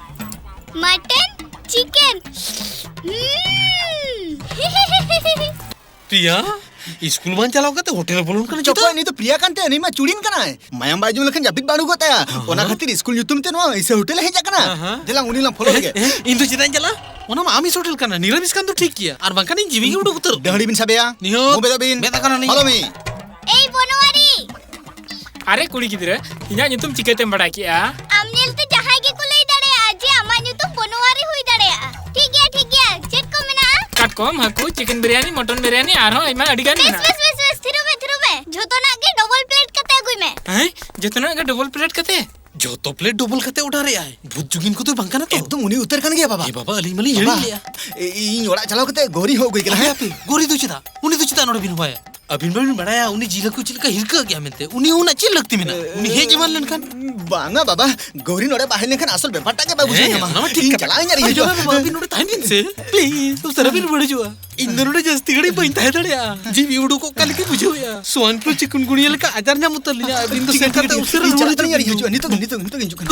Mutton, chicken. ᱯᱨᱤᱭᱟ, ᱤᱥᱠᱩᱞ ᱵᱟᱝ ᱪᱟᱞᱟᱣ ᱠᱟᱛᱮ ᱦᱳᱴᱮᱞ ᱨᱮ ᱵᱚᱞᱚᱱ ᱠᱟᱱᱟ ᱪᱮᱫᱟᱜ? ᱪᱚᱠᱚᱡ, ᱱᱩᱭ ᱫᱚ ᱯᱨᱤᱭᱟᱠᱟᱱᱛ, ᱱᱩᱭ ᱢᱟ ᱪᱩᱲᱤᱱ ᱠᱟᱱᱟᱭ᱾ ᱢᱟᱭᱟᱢ ᱵᱟᱭ ᱧᱩ ᱞᱮᱠᱷᱟᱱ ᱡᱟᱹᱯᱤᱫ ᱵᱟᱝ ᱩᱰᱩᱠᱚᱜ ᱛᱟᱭᱟ᱾ ᱦᱮᱸ᱾ ᱚᱱᱟ ᱠᱷᱟᱹᱛᱤᱨ ᱤᱥᱠᱩᱞ ᱧᱩᱛᱩᱢ ᱛᱮ ᱱᱚᱣᱟ ᱤᱥᱟᱹ ᱦᱳᱴᱮᱞ ᱮ ᱦᱮᱡ ᱟᱠᱟᱱᱟ᱾ ᱦᱮᱸ᱾ ᱫᱮᱞᱟ, ᱩᱱᱤ ᱞᱟᱝ ᱯᱷᱚᱞᱳ ᱞᱮᱜᱮ᱾ ᱮ, ᱤᱧ ᱫᱚ ᱪᱮᱫᱟᱜ ᱤᱧ ᱪᱟᱞᱟᱜᱼᱟ? ᱚᱱᱟ ᱢᱟ ᱟᱢᱤᱥ ᱦᱳᱴᱮᱞ ᱠᱟᱱᱟ, ᱱᱤᱨᱟᱢᱤᱥ ᱠᱷᱟᱱ ᱫᱚ ᱴᱷᱤᱠ ᱜᱮᱭᱟ, ᱟᱨ ᱵᱟᱝᱠᱷᱟᱱ ᱤᱧ ᱡᱤᱣᱤ ᱜᱮ ᱩᱰᱩᱠ ᱩᱛᱟᱹᱨᱚᱜ᱾ ᱰᱟᱹᱦᱲᱤ ᱵᱤᱱ ᱥᱟᱵᱮᱭᱟ᱾ ᱱᱤᱦᱟᱹᱛ᱾ ᱢᱩ ᱵᱮᱫᱚᱜ ᱵᱤᱱ᱾ ᱵᱮᱫ ᱟᱠᱟᱱᱟᱞᱤᱧ᱾ Follow me᱾ ᱮᱭ ᱵᱚᱱᱣᱟᱨᱤ! ᱟᱨᱮ ᱠᱩᱲᱤ ᱜᱤᱫᱽᱨᱟᱹ, ᱤᱧᱟᱹᱜ ᱧᱩᱛᱩᱢ ᱪᱤᱠᱟᱹᱛᱮᱢ ᱵᱟᱲᱟᱭ ᱠᱮᱜᱼᱟ? ᱟᱢ ᱧᱮᱞᱛᱮ ᱡᱟᱦᱟᱸᱭ ᱜᱮᱠᱚ ᱞᱟᱹᱭ ᱫᱟᱲᱮᱭᱟᱜᱼᱟ ᱡᱮ ᱟᱢᱟᱜ ᱧᱩᱛᱩᱢ ᱵᱚᱱᱣᱟᱨᱤ ᱦᱩᱭ ᱫᱟᱲᱮᱭᱟᱜᱼᱟ᱾ ᱴᱷᱤᱠ ᱜᱮᱭᱟ, ᱴᱷᱤᱠ ᱜᱮᱭᱟ᱾ ᱪᱮᱫ ᱠᱚ ᱢᱮᱱᱟᱜᱼᱟ? ᱠᱟᱴᱠᱚᱢ, ᱦᱟᱹᱠᱩ, ᱪᱤᱠᱮᱱ ᱵᱤᱨᱭᱟᱱᱤ, ᱢᱚᱴᱚᱱ ᱵᱤᱨᱭᱟᱱᱤ, ᱟᱨᱦᱚᱸ ᱟᱭᱢᱟ ᱟᱹᱰᱤ ᱜᱟᱱ ᱵᱮᱥ, ᱢᱮᱱᱟᱜᱼᱟ᱾ ᱵᱮᱥ, ᱵᱮᱥ, ᱵᱮᱥ, ᱛᱷᱤᱨᱚᱜ ᱢᱮ, ᱛᱷᱤᱨᱚᱜ ᱢᱮ᱾ ᱡᱷᱚᱛᱚᱱᱟᱜ ᱜᱮ ᱰᱚᱵᱚᱞ ᱯᱞᱮᱴ ᱠᱟᱛᱮ ᱟᱹᱜᱩᱭ ᱢᱮ᱾ ᱦᱮᱸ? ᱡᱷᱚᱛᱚᱱᱟᱜ ᱜᱮ ᱰᱚᱵᱚᱞ ᱯᱞᱮᱴ ᱠᱟᱛᱮ? ᱡᱷᱚᱛᱚ ᱯᱞᱮᱴ ᱰᱚᱵᱚᱞ ᱠᱟᱛᱮ ᱚᱰᱟᱨ ᱮᱜᱼᱟᱭ᱾ ᱵᱷᱩᱛ ᱡᱩᱜᱤᱱ ᱠᱚᱫᱚ ᱵᱟᱝ ᱠᱟᱱᱟ ᱛᱚ? ᱮᱠᱫᱚᱢ ᱩᱱᱤ ᱩᱛᱟᱹᱨ ᱠᱟᱱ ᱜᱮᱭᱟ, ᱵᱟᱵᱟ᱾ ᱮ ᱵᱟᱵᱟ, ᱟᱹᱞᱤᱧ ᱢᱟᱞᱤᱧ ᱵᱟᱵᱟ, ᱦᱤᱲᱤᱧ ᱞᱮᱜᱼᱟ᱾ ᱤ-, ᱤᱧ ᱚᱲᱟᱜ ᱪᱟᱞᱟᱣ ᱠᱟᱛᱮ ᱜᱳᱨᱤ ᱦᱚᱸ ᱟᱹᱜᱩᱭ ᱠᱟᱱᱟ᱾ ᱦᱟᱯᱮ, ᱦᱟᱯᱮ, ᱜᱳᱨᱤ ᱫᱚ ᱪᱮᱫᱟᱜ? ᱩᱱᱤ ᱫᱚ ᱪᱮᱫᱟᱜ ᱱᱚᱰᱮ ᱵᱤᱱ ᱦᱚᱦᱚᱣᱟᱭᱟ? ᱟᱹᱵᱤᱱ ᱵᱟᱹᱵᱤᱱ ᱵᱟᱲᱟᱭᱟ ᱩᱱᱤ ᱡᱤᱞ ᱦᱟᱹᱠᱩ ᱪᱮᱫ ᱞᱮᱠᱟ ᱦᱤᱨᱠᱟᱹ ᱜᱮᱭᱟ ᱢᱮᱱᱛᱮ? ᱩᱱᱤ ᱦᱚᱸ ᱩᱱᱟᱜ ᱪᱮᱫ ᱞᱟᱹᱠᱛᱤ ᱢᱮᱱᱟᱜᱼᱟ? ᱩᱱᱤ ᱦᱮᱡ ᱮᱢᱟᱱ ᱞᱮᱱᱠᱷᱟᱱ? ᱵᱟᱝᱟ ᱵᱟᱵᱟ, ᱜᱳᱨᱤ ᱱᱚᱰᱮ ᱵᱟᱭ ᱦᱮᱡ ᱞᱮᱱᱠᱷᱟᱱ ᱟᱥᱚᱞ ᱵᱮᱯᱟᱨ ᱴᱟᱜ ᱜᱮ ᱵᱟᱭ ᱵᱩᱡᱷᱟᱹᱣ ᱦᱮᱸ, ᱧᱟᱢᱟ᱾ ᱚᱱᱟ ᱢᱟ ᱴᱷᱤᱠ ᱤᱧ ᱠᱟᱛᱷᱟ᱾ ᱪᱟᱞᱟᱣ ᱤᱧ ᱟᱨ ᱟᱹᱭᱩᱵ ᱦᱤᱡᱩᱜᱼᱟ᱾ ᱵᱮᱲᱟ ᱵᱟᱵᱟ, ᱟᱹᱵᱤᱱ ᱱᱚᱰᱮ ᱛᱟᱦᱮᱱ ᱵᱤᱱ ᱥᱮ, please, ᱩᱥᱟᱹᱨᱟ ᱵᱤᱱ ᱨᱩᱣᱟᱹᱲ ᱦᱤᱡᱩᱜᱼᱟ᱾ ᱤᱧ ᱫᱚ ᱱᱚᱰᱮ ᱡᱟᱹᱥᱛᱤ ᱜᱷᱟᱹᱲᱤᱡ ᱵᱟᱹᱧ ᱛᱟᱦᱮᱸ ᱫᱟᱲᱮᱭᱟᱜᱼᱟ᱾ ᱡᱤᱣᱤ ᱩᱰᱩᱠᱚᱜ ᱠᱟᱱ ᱞᱮᱠᱟᱧ ᱵᱩᱡᱷᱟᱹᱣᱮᱫᱼᱟ᱾ ᱥᱣᱟᱭᱤᱱ ᱯᱷᱞᱩ ᱪᱤᱠᱩᱱᱜᱩᱱᱤᱭᱟ ᱞᱮᱠᱟ ᱟᱡᱟᱨ ᱧᱟᱢ ᱩᱛᱟᱹᱨ ᱞᱤᱧᱟ᱾ ᱟᱹᱵᱤᱱ ᱫᱚ ᱴᱷᱤᱠ, ᱥᱮᱱ ᱴᱷᱤᱠ, ᱠᱟᱛᱮ ᱴᱷᱤᱠ, ᱩᱥᱟᱹᱨᱟ ᱤᱧ ᱨᱩᱣᱟᱹᱲ ᱪᱟᱞᱟᱜ ᱠᱟᱱᱟ, ᱦᱤᱡᱩᱜ ᱵᱤᱱ᱾ ᱦᱤᱡᱩᱜᱼᱟ, ᱱᱤᱛᱚᱜ, ᱱᱤᱛᱚᱜ, ᱱᱤᱛᱚᱜ ᱤᱧ ᱦᱤᱡᱩᱜ ᱠᱟᱱᱟ᱾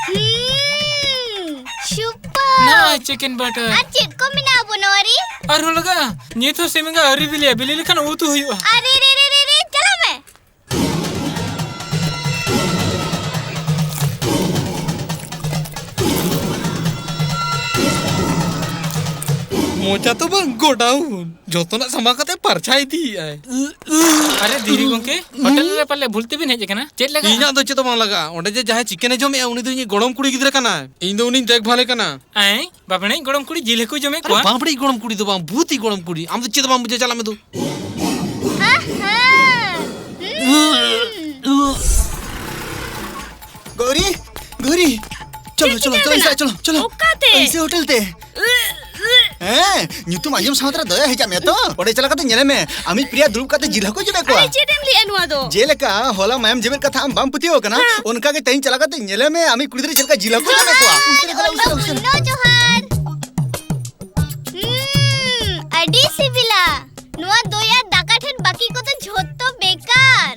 ᱦᱩᱸ, super᱾ ᱱᱚᱣᱟ chicken butter᱾ ᱟᱨ ᱪᱮᱫ ᱠᱚ ᱢᱮᱱᱟᱜᱼᱟ ᱵᱚᱱᱣᱟᱨᱤ? ᱟᱨᱦᱚᱸ ᱞᱟᱜᱟᱜᱼᱟ? ᱱᱤᱛ ᱦᱚᱸ ᱥᱤᱢ ᱮᱸᱜᱟ ᱟᱹᱣᱨᱤ ᱵᱤᱞᱤᱭᱟ, ᱵᱤᱞᱤ ᱞᱮᱠᱷᱟᱱ ᱩᱛᱩ ᱦᱩᱭᱩᱜᱼᱟ᱾ ᱟᱨᱮ ᱨᱮ ᱨᱮ ᱨᱮ ᱨᱮ, ᱪᱟᱞᱟᱜ ᱢᱮ᱾ ᱢᱚᱪᱟ ᱛᱚ ᱵᱟᱝ, ᱜᱳᱰᱟᱣᱩᱱ᱾ ᱡᱚᱛᱚᱱᱟᱜ ᱥᱟᱢᱵᱟᱣ ᱠᱟᱛᱮ ᱯᱟᱨᱪᱷᱟ ᱤᱫᱤᱭᱮᱫ ᱟᱭ᱾ ᱟᱨᱮ ᱫᱷᱤᱨᱤ ᱜᱚᱝᱠᱮ, ᱦᱳᱴᱮᱞ ᱨᱮ ᱯᱟᱞᱮ ᱵᱷᱩᱞ ᱛᱮᱵᱤᱱ ᱦᱮᱡ ᱟᱠᱟᱱᱟ᱾ ᱪᱮᱫ ᱞᱮᱠᱟ? ᱤᱧᱟᱜ ᱫᱚ ᱪᱮᱫ ᱦᱚᱸ ᱵᱟᱝ ᱞᱟᱜᱟᱜᱼᱟ᱾ ᱚᱸᱰᱮ ᱡᱮ ᱡᱟᱦᱟᱸᱭ ᱪᱤᱠᱮᱱᱮ ᱡᱚᱢᱮᱜᱼᱟ, ᱩᱱᱤ ᱫᱚ ᱤᱧᱤᱡ ᱜᱚᱲᱚᱢ ᱠᱩᱲᱤ ᱜᱤᱫᱽᱨᱟᱹ ᱠᱟᱱᱟᱭ᱾ ᱤᱧ ᱫᱚ ᱩᱱᱤᱧ ᱫᱮᱠᱷᱵᱷᱟᱞᱮ ᱠᱟᱱᱟ᱾ ᱟᱭ, ᱵᱟᱵᱮᱱᱤᱡ ᱜᱚᱲᱚᱢ ᱠᱩᱲᱤ ᱡᱤᱞ ᱦᱟᱹᱠᱩᱭ ᱡᱚᱢᱮᱫ ᱟᱨᱮ ᱠᱚᱣᱟ? ᱵᱟᱵᱲᱤᱡ ᱜᱚᱲᱚᱢ ᱠᱩᱲᱤ ᱫᱚ ᱵᱟᱝ, ᱵᱷᱩᱛᱤ ᱜᱚᱲᱚᱢ ᱠᱩᱲᱤ᱾ ᱟᱢ ᱫᱚ ᱪᱮᱫ ᱦᱚᱸ ᱵᱟᱢ ᱵᱩᱡᱷᱟᱹᱣᱟ, ᱪᱟᱞᱟᱜ ᱢᱮ ᱫᱩ᱾ ᱟᱦᱟ! ᱜᱳᱨᱤ, ᱜᱳᱨᱤ, ᱪᱚᱞᱚ, ᱪᱮᱫ ᱪᱚᱞᱚ, ᱪᱤᱠᱟᱹ ᱪᱚᱞᱚ, ᱠᱟᱱᱟ? ᱪᱚᱞᱚ, ᱪᱚᱞᱚ᱾ ᱚᱠᱟᱛᱮ? ᱮᱭᱥᱮ ᱦᱳᱴᱮᱞ ᱛᱮ᱾ ᱦᱮᱸ, ᱧᱩᱛᱩᱢ ᱟᱸᱡᱚᱢ ᱥᱟᱶᱛᱮ ᱨᱮ ᱫᱚᱭᱟ ᱦᱮᱡ ᱟᱫ ᱢᱮᱭᱟ ᱛᱚ᱾ ᱚᱸᱰᱮ ᱪᱟᱞᱟᱣ ᱠᱟᱛᱮ ᱧᱮᱞᱮ ᱢᱮ, ᱟᱢᱤᱡ ᱯᱨᱤᱭᱟ ᱫᱩᱲᱩᱵ ᱠᱟᱛᱮ ᱡᱤᱞ ᱦᱟᱹᱠᱩ ᱡᱚᱢᱮᱫ ᱠᱚᱣᱟ᱾ ᱟᱨᱮ, ᱪᱮᱫ ᱮᱢ ᱞᱟᱹᱭᱮᱫᱼᱟ ᱱᱚᱣᱟ ᱫᱚ? ᱡᱮᱞᱮᱠᱟ ᱦᱚᱞᱟ ᱢᱟᱭᱟᱢ ᱡᱮᱵᱮᱫ ᱠᱟᱛᱷᱟ ᱟᱢ ᱵᱟᱢ ᱯᱟᱹᱛᱭᱟᱹᱣ ᱟᱠᱟᱱᱟ, ᱦᱮᱸ᱾ ᱚᱱᱠᱟ ᱜᱮ ᱛᱮᱦᱮᱧ ᱪᱟᱞᱟᱣ ᱠᱟᱛᱮ ᱧᱮᱞᱮ ᱢᱮ, ᱟᱢᱤᱡ ᱠᱩᱲᱤ ᱜᱤᱫᱽᱨᱟᱹ ᱪᱮᱫ ᱞᱮᱠᱟ ᱡᱤᱞ ᱦᱟᱹᱠᱩ ᱡᱚᱢᱮᱫ ᱠᱚᱣᱟ᱾ ᱡᱚᱦᱟᱨ, ᱩᱥᱟᱹᱨᱟ ᱪᱟᱞᱟᱜ, ᱩᱥᱟᱹᱨᱟ, ᱩᱥᱟᱹᱨᱟ᱾ ᱚᱱᱱᱚ, ᱚᱱᱱᱚ, ᱡᱚᱦᱟᱨ᱾ ᱦᱩᱸ, ᱟᱹᱰᱤ ᱥᱤᱵᱤᱞᱟ᱾ ᱱᱚᱣᱟ ᱫᱚᱭᱟ ᱫᱟᱠᱟ ᱴᱷᱮᱱ ᱵᱟᱹᱠᱤ ᱠᱚᱫᱚ ᱡᱷᱚᱛᱚ ᱵᱮᱠᱟᱨ᱾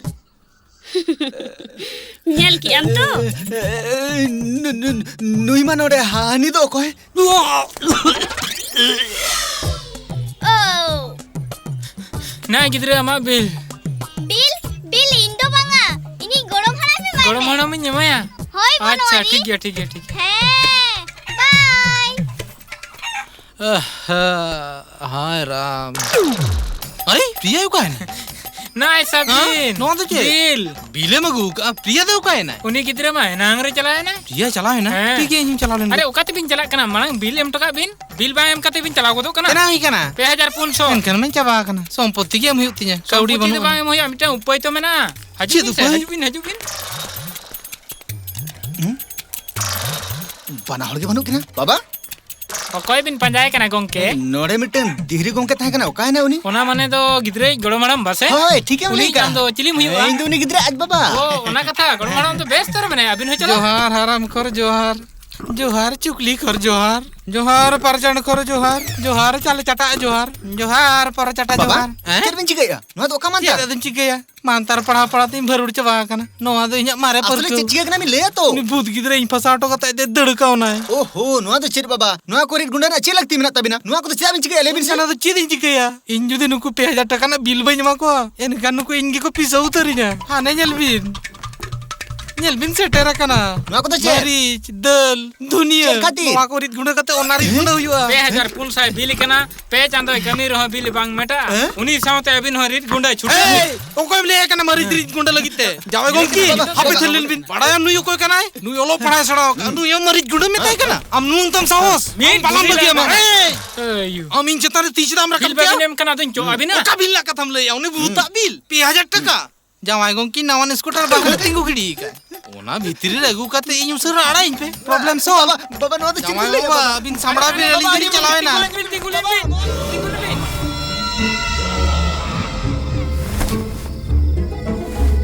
ᱧᱮᱞ ᱠᱮᱜ ᱟᱢ ᱛᱚ? ᱮ, ᱮ, ᱱᱩ-, ᱱᱩ-, ᱱᱩᱭ ᱢᱟ ᱱᱚᱰᱮ, ᱦᱟᱹᱱᱤ ᱫᱚ ᱚᱠᱚᱭ? ᱳ᱾ ᱱᱟ ᱜᱤᱫᱽᱨᱟᱹ, ᱟᱢᱟᱜ ᱵᱤᱞ᱾ ᱵᱤᱞ? ᱵᱤᱞ ᱤᱧ ᱫᱚ ᱵᱟᱝᱟ, ᱤᱧᱤᱡ ᱜᱚᱲᱚᱢ ᱦᱟᱲᱟᱢ ᱮᱢᱟᱭ ᱜᱚᱲᱚᱢ ᱢᱮ᱾ ᱦᱟᱲᱟᱢᱤᱧ ᱮᱢᱟᱭᱟ? ᱦᱳᱭ, ᱟᱪᱪᱷᱟ, ᱵᱚᱱᱣᱟᱨᱤ᱾ ᱴᱷᱤᱠ ᱜᱮᱭᱟ, ᱴᱷᱤᱠ ᱜᱮᱭᱟ, ᱴᱷᱤᱠ ᱜᱮᱭᱟ᱾ ᱦᱮᱸ, ᱵᱟᱭ᱾ ᱟᱦᱟ, ᱦᱟᱭ ᱨᱟᱢ᱾ ᱟᱨᱮ, ᱯᱨᱤᱭᱟ ᱚᱠᱟᱭᱮᱱᱟ? ᱱᱟᱭ ᱥᱟᱵ ᱦᱮᱸ? ᱵᱤᱱ᱾ ᱱᱚᱣᱟ ᱫᱚ ᱪᱮᱫ? ᱵᱤᱞ᱾ ᱵᱤᱞᱮᱢ ᱟᱹᱜᱩ ᱠᱟᱜᱼᱟ? ᱯᱨᱤᱭᱟ ᱫᱚ ᱚᱠᱟᱭᱮᱱᱟᱭ? ᱩᱱᱤ ᱜᱤᱫᱽᱨᱟᱹ ᱢᱟ ᱮᱱᱟᱝ ᱨᱮ ᱪᱟᱞᱟᱣ ᱮᱱᱟᱭ᱾ ᱯᱨᱤᱭᱟ ᱪᱟᱞᱟᱣ ᱮᱱᱟ? ᱦᱮᱸ᱾ ᱴᱷᱤᱠ ᱜᱮᱭᱟ, ᱤᱧ ᱦᱚᱸᱧ ᱪᱟᱞᱟᱣ ᱞᱮᱱ ᱜᱮ᱾ ᱟᱨᱮ, ᱚᱠᱟ ᱛᱮᱵᱤᱱ ᱪᱟᱞᱟᱜ ᱠᱟᱱᱟ? ᱢᱟᱲᱟᱝ ᱵᱤᱞ ᱮᱢ ᱦᱚᱴᱚ ᱠᱟᱜ ᱵᱤᱱ᱾ ᱵᱤᱞ ᱵᱟᱝ ᱮᱢ ᱠᱟᱛᱮ ᱵᱤᱱ ᱪᱟᱞᱟᱣ ᱜᱚᱫᱚᱜ ᱠᱟᱱᱟ? ᱮᱱᱟᱝ ᱦᱩᱭ ᱠᱟᱱᱟ᱾ ᱯᱮ ᱦᱟᱡᱟᱨ ᱯᱩᱱ ᱥᱚ᱾ ᱮᱱᱠᱷᱟᱱ ᱢᱟᱧ ᱪᱟᱵᱟ ᱟᱠᱟᱱᱟ᱾ ᱥᱚᱢᱯᱚᱛᱤ ᱜᱮ ᱮᱢ ᱦᱩᱭᱩᱜ ᱛᱤᱧᱟ᱾ ᱠᱟᱹᱣᱰᱤ ᱥᱚᱢᱯᱚᱛᱤ ᱫᱚ ᱵᱟᱹᱱᱩᱜᱼᱟ᱾ ᱵᱟᱝ ᱮᱢ ᱦᱩᱭᱩᱜᱼᱟ, ᱢᱤᱫᱴᱟᱝ ᱩᱯᱟᱹᱭ ᱛᱚ ᱢᱮᱱᱟᱜᱼᱟ᱾ ᱦᱤᱡᱩᱜ ᱪᱮᱫ ᱵᱤᱱ ᱥᱮ, ᱩᱯᱟᱹᱭ? ᱦᱤᱡᱩᱜ ᱵᱤᱱ, ᱦᱤᱡᱩᱜ ᱵᱤᱱ᱾ ᱦᱩᱸ? ᱵᱟᱱᱟ ᱦᱚᱲ ᱜᱮ ᱵᱟᱹᱱᱩᱜ ᱠᱤᱱᱟ᱾ ᱵᱟᱵᱟ? ᱚᱠᱚᱭ ᱵᱤᱱ ᱯᱟᱸᱡᱟᱭᱮ ᱠᱟᱱᱟ ᱜᱚᱝᱠᱮ? ᱱᱚᱰᱮ ᱢᱤᱫᱴᱟᱝ ᱫᱤᱦᱨᱤ ᱜᱚᱝᱠᱮ ᱛᱟᱦᱮᱸ ᱠᱟᱱᱟ, ᱚᱠᱟᱭᱮᱱᱟᱭ ᱩᱱᱤ? ᱚᱱᱟ ᱢᱟᱱᱮ ᱫᱚ ᱜᱤᱫᱽᱨᱟᱹᱭᱤᱡ ᱜᱚᱲᱚᱢ ᱦᱟᱲᱟᱢ ᱵᱟᱥᱮ? ᱦᱳᱭ, ᱴᱷᱤᱠᱮᱢ ᱞᱟᱹᱭ ᱩᱱᱤ ᱠᱟᱜᱼᱟ᱾ ᱠᱷᱟᱱ ᱫᱚ ᱪᱤᱞᱤᱢ ᱦᱩᱭᱩᱜᱼᱟ? ᱦᱮᱸ, ᱤᱧ ᱫᱚ ᱩᱱᱤ ᱜᱤᱫᱽᱨᱟᱹ ᱟᱡ ᱵᱟᱵᱟ᱾ ᱳ, ᱚᱱᱟ ᱠᱟᱛᱷᱟ, ᱜᱚᱲᱚᱢ ᱦᱟᱲᱟᱢ ᱫᱚ ᱵᱮᱥᱛᱚ ᱨᱮ ᱢᱮᱱᱟᱭᱟ, ᱟᱹᱵᱤᱱ ᱦᱚᱸ ᱪᱟᱞᱟᱜ᱾ ᱡᱚᱦᱟᱨ ᱦᱟᱨᱟᱢ ᱠᱷᱚᱨ ᱡᱚᱦᱟᱨ, ᱡᱚᱦᱟᱨ ᱪᱩᱠᱞᱤ ᱠᱷᱚᱨ ᱡᱚᱦᱟᱨ, ᱡᱚᱦᱟᱨ ᱯᱟᱨᱪᱟᱱ ᱠᱷᱚᱨ ᱡᱚᱦᱟᱨ, ᱡᱚᱦᱟᱨ ᱪᱟᱞᱮ ᱪᱟᱴᱟᱜ ᱡᱚᱦᱟᱨ, ᱡᱚᱦᱟᱨ ᱯᱟᱨᱟ ᱪᱟᱴᱟ ᱵᱟᱵᱟ, ᱡᱚᱦᱟᱨ᱾ ᱦᱮᱸ? ᱪᱮᱫ ᱵᱤᱱ ᱪᱤᱠᱟᱹᱭᱮᱫᱼᱟ? ᱱᱚᱣᱟ ᱫᱚ ᱚᱠᱟ ᱢᱟᱱᱛᱟᱨ? ᱪᱮᱫ ᱟᱫᱚᱧ ᱪᱤᱠᱟᱹᱭᱟ? ᱢᱟᱱᱛᱟᱨ ᱯᱟᱲᱦᱟᱣ ᱯᱟᱲᱦᱟᱣ ᱛᱤᱧ ᱵᱷᱟᱹᱨᱩᱲ ᱪᱟᱵᱟ ᱟᱠᱟᱱᱟ᱾ ᱱᱚᱣᱟ ᱫᱚ ᱤᱧᱟᱹᱜ ᱢᱟᱨᱮ ᱟᱥᱚᱞᱮ ᱯᱟᱹᱨᱠᱟᱹᱣ᱾ ᱪᱮᱫ ᱪᱤᱠᱟᱹ ᱠᱟᱱᱟ ᱵᱤᱱ ᱞᱟᱹᱭᱟ ᱛᱚ? ᱩᱱᱤ ᱵᱷᱩᱛ ᱜᱤᱫᱽᱨᱟᱹ ᱤᱧ ᱯᱷᱟᱥᱟᱣ ᱦᱚᱴᱚ ᱠᱟᱛᱮ ᱟᱡ ᱫᱚᱭ ᱫᱟᱹᱲ ᱠᱟᱣᱱᱟᱭ᱾ ᱳᱦᱳ, ᱱᱚᱣᱟ ᱫᱚ ᱪᱮᱫ ᱵᱟᱵᱟ? ᱱᱚᱣᱟ ᱠᱚᱨᱮ ᱜᱩᱸᱰᱟᱹ ᱨᱮᱱᱟᱜ ᱪᱮᱫ ᱞᱟᱹᱠᱛᱤ ᱢᱮᱱᱟᱜ ᱛᱟᱵᱤᱱᱟ? ᱱᱚᱣᱟ ᱠᱚᱫᱚ ᱪᱮᱫᱟᱜ ᱵᱤᱱ ᱪᱤᱠᱟᱹᱭᱟ ᱞᱟᱹᱭ ᱵᱤᱱ ᱥᱮ? ᱚᱱᱟ ᱫᱚ ᱪᱮᱫ ᱤᱧ ᱪᱤᱠᱟᱹᱭᱟ? ᱤᱧ ᱡᱩᱫᱤ ᱱᱩᱠᱩ ᱯᱮ ᱦᱟᱡᱟᱨ ᱴᱟᱠᱟ ᱨᱮᱱᱟᱜ ᱵᱤᱞ ᱵᱟᱹᱧ ᱮᱢᱟ ᱠᱚᱣᱟ, ᱮᱱᱠᱷᱟᱱ ᱱᱩᱠᱩ ᱤᱧ ᱜᱮᱠᱚ ᱯᱤᱥᱟᱹ ᱩᱛᱟᱹᱨᱤᱧᱟ᱾ ᱦᱟᱱᱮ ᱧᱮᱞ ᱵᱤᱱ᱾ ᱧᱮᱞ ᱵᱤᱱ, ᱥᱮᱴᱮᱨ ᱟᱠᱟᱱᱟ᱾ ᱱᱚᱣᱟ ᱠᱚᱫᱚ ᱪᱮᱫ? ᱢᱟᱹᱨᱤᱪ, ᱫᱟᱹᱞ, ᱫᱷᱩᱱᱤᱭᱟᱹ᱾ ᱪᱮᱫ ᱠᱷᱟᱹᱛᱤᱨ? ᱱᱚᱣᱟ ᱠᱚ ᱨᱤᱫ ᱜᱩᱸᱰᱟᱹ ᱠᱟᱛᱮ ᱚᱱᱟ ᱨᱤᱫ ᱜᱩᱸᱰᱟᱹ ᱦᱩᱭᱩᱜᱼᱟ᱾ ᱯᱮ ᱦᱟᱡᱟᱨ ᱯᱩᱱ ᱥᱟᱭ ᱵᱤᱞ ᱠᱟᱱᱟ, ᱯᱮ ᱪᱟᱸᱫᱚᱭ ᱠᱟᱹᱢᱤ ᱨᱮᱦᱚᱸ ᱵᱤᱞ ᱵᱟᱝ ᱢᱮᱴᱟᱜᱼᱟ᱾ ᱦᱮᱸ? ᱩᱱᱤ ᱥᱟᱶᱛᱮ ᱟᱹᱵᱤᱱ ᱦᱚᱸ ᱨᱤᱫ ᱜᱩᱸᱰᱟᱹ ᱪᱷᱩᱴᱟᱹᱣ᱾ ᱮᱭ, ᱚᱠᱚᱭᱮᱢ ᱞᱟᱹᱭ ᱟᱭ ᱠᱟᱱᱟ ᱢᱟᱹᱨᱤᱪ ᱨᱤᱫ ᱜᱩᱸᱰᱟᱹ ᱞᱟᱹᱜᱤᱫ ᱛᱮ? ᱡᱟᱶᱟᱭ ᱜᱚᱢᱠᱮ, ᱦᱟᱯᱮ ᱛᱷᱟᱹᱨ ᱞᱮᱱ ᱵᱤᱱ᱾ ᱵᱟᱲᱟᱭᱟᱢ ᱱᱩᱭ ᱚᱠᱚᱭ ᱠᱟᱱᱟᱭ? ᱱᱩᱭ ᱚᱞᱚᱜ ᱯᱟᱲᱦᱟᱣ ᱥᱮᱬᱟ ᱟᱠᱟᱫ, ᱱᱩᱭ ᱦᱚᱸ ᱢᱟᱹᱨᱤᱪ ᱜᱩᱸᱰᱟᱹ ᱢᱮᱛᱟᱭ ᱠᱟᱱᱟ? ᱟᱢ ᱱᱩᱱ ᱛᱟᱢ ᱥᱟᱦᱚᱥ? ᱢᱤᱫ ᱟᱢ ᱵᱟᱞᱟᱢ ᱵᱤᱞ ᱵᱟᱹᱜᱤᱭᱟ ᱢᱟ᱾ ᱮᱢ ᱮᱭ! ᱮᱭ, ᱭᱩ᱾ ᱟᱢ ᱤᱧ ᱪᱮᱛᱟᱱ ᱨᱮ ᱛᱤ ᱪᱮᱫᱟᱜ ᱮᱢ ᱨᱟᱠᱟᱵ ᱵᱤᱞ ᱠᱮᱭᱟ? ᱵᱟᱵᱤᱱ ᱮᱢ ᱠᱟᱱᱟ, ᱟᱫᱚᱧ ᱪᱚᱜ ᱟᱹᱵᱤᱱᱟ᱾ ᱚᱠᱟ ᱵᱤᱞ ᱨᱮᱱᱟᱜ ᱠᱟᱛᱷᱟᱢ ᱞᱟᱹᱭᱮᱜᱼᱟ? ᱩᱱᱤ ᱵᱷᱩᱛᱟᱜ ᱵᱤᱞ? ᱯᱮ ᱦᱟᱡᱟᱨ ᱴᱟᱠᱟ᱾ ᱡᱟᱶᱟᱭ ᱜᱚᱢᱠᱮ ᱱᱟᱣᱟᱱ ᱥᱠᱩᱴᱟᱨ ᱵᱟᱦᱨᱮ ᱨᱮ ᱛᱤᱸᱜᱩ ᱜᱤᱰᱤ ᱟᱠᱟᱫ᱾ ᱚᱱᱟ ᱵᱷᱤᱛᱨᱤ ᱨᱮ ᱟᱹᱜᱩ ᱠᱟᱛᱮ ᱤᱧ ᱩᱥᱟᱹᱨᱟ ᱟᱲᱟᱜ ᱤᱧ ᱯᱮ᱾ Problem solve. ᱵᱟᱵᱟ, ᱱᱚᱣᱟ ᱫᱚ ᱪᱮᱫ ᱡᱟᱶᱟᱭ ᱵᱤᱱ ᱞᱟᱹᱭ ᱵᱟᱵᱟ, ᱠᱟᱫᱟ? ᱟᱹᱵᱤᱱ ᱥᱟᱢᱵᱲᱟᱣ ᱵᱤᱱ, ᱟᱹᱞᱤᱧ ᱫᱚᱞᱤᱧ ᱪᱟᱞᱟᱣᱮᱱᱟ᱾ ᱛᱤᱸᱜᱩ ᱞᱮᱱ ᱵᱤᱱ, ᱛᱤᱸᱜᱩ ᱞᱮᱱ ᱵᱤᱱ, ᱛᱤᱸᱜᱩ ᱞᱮᱱ ᱵᱤᱱ᱾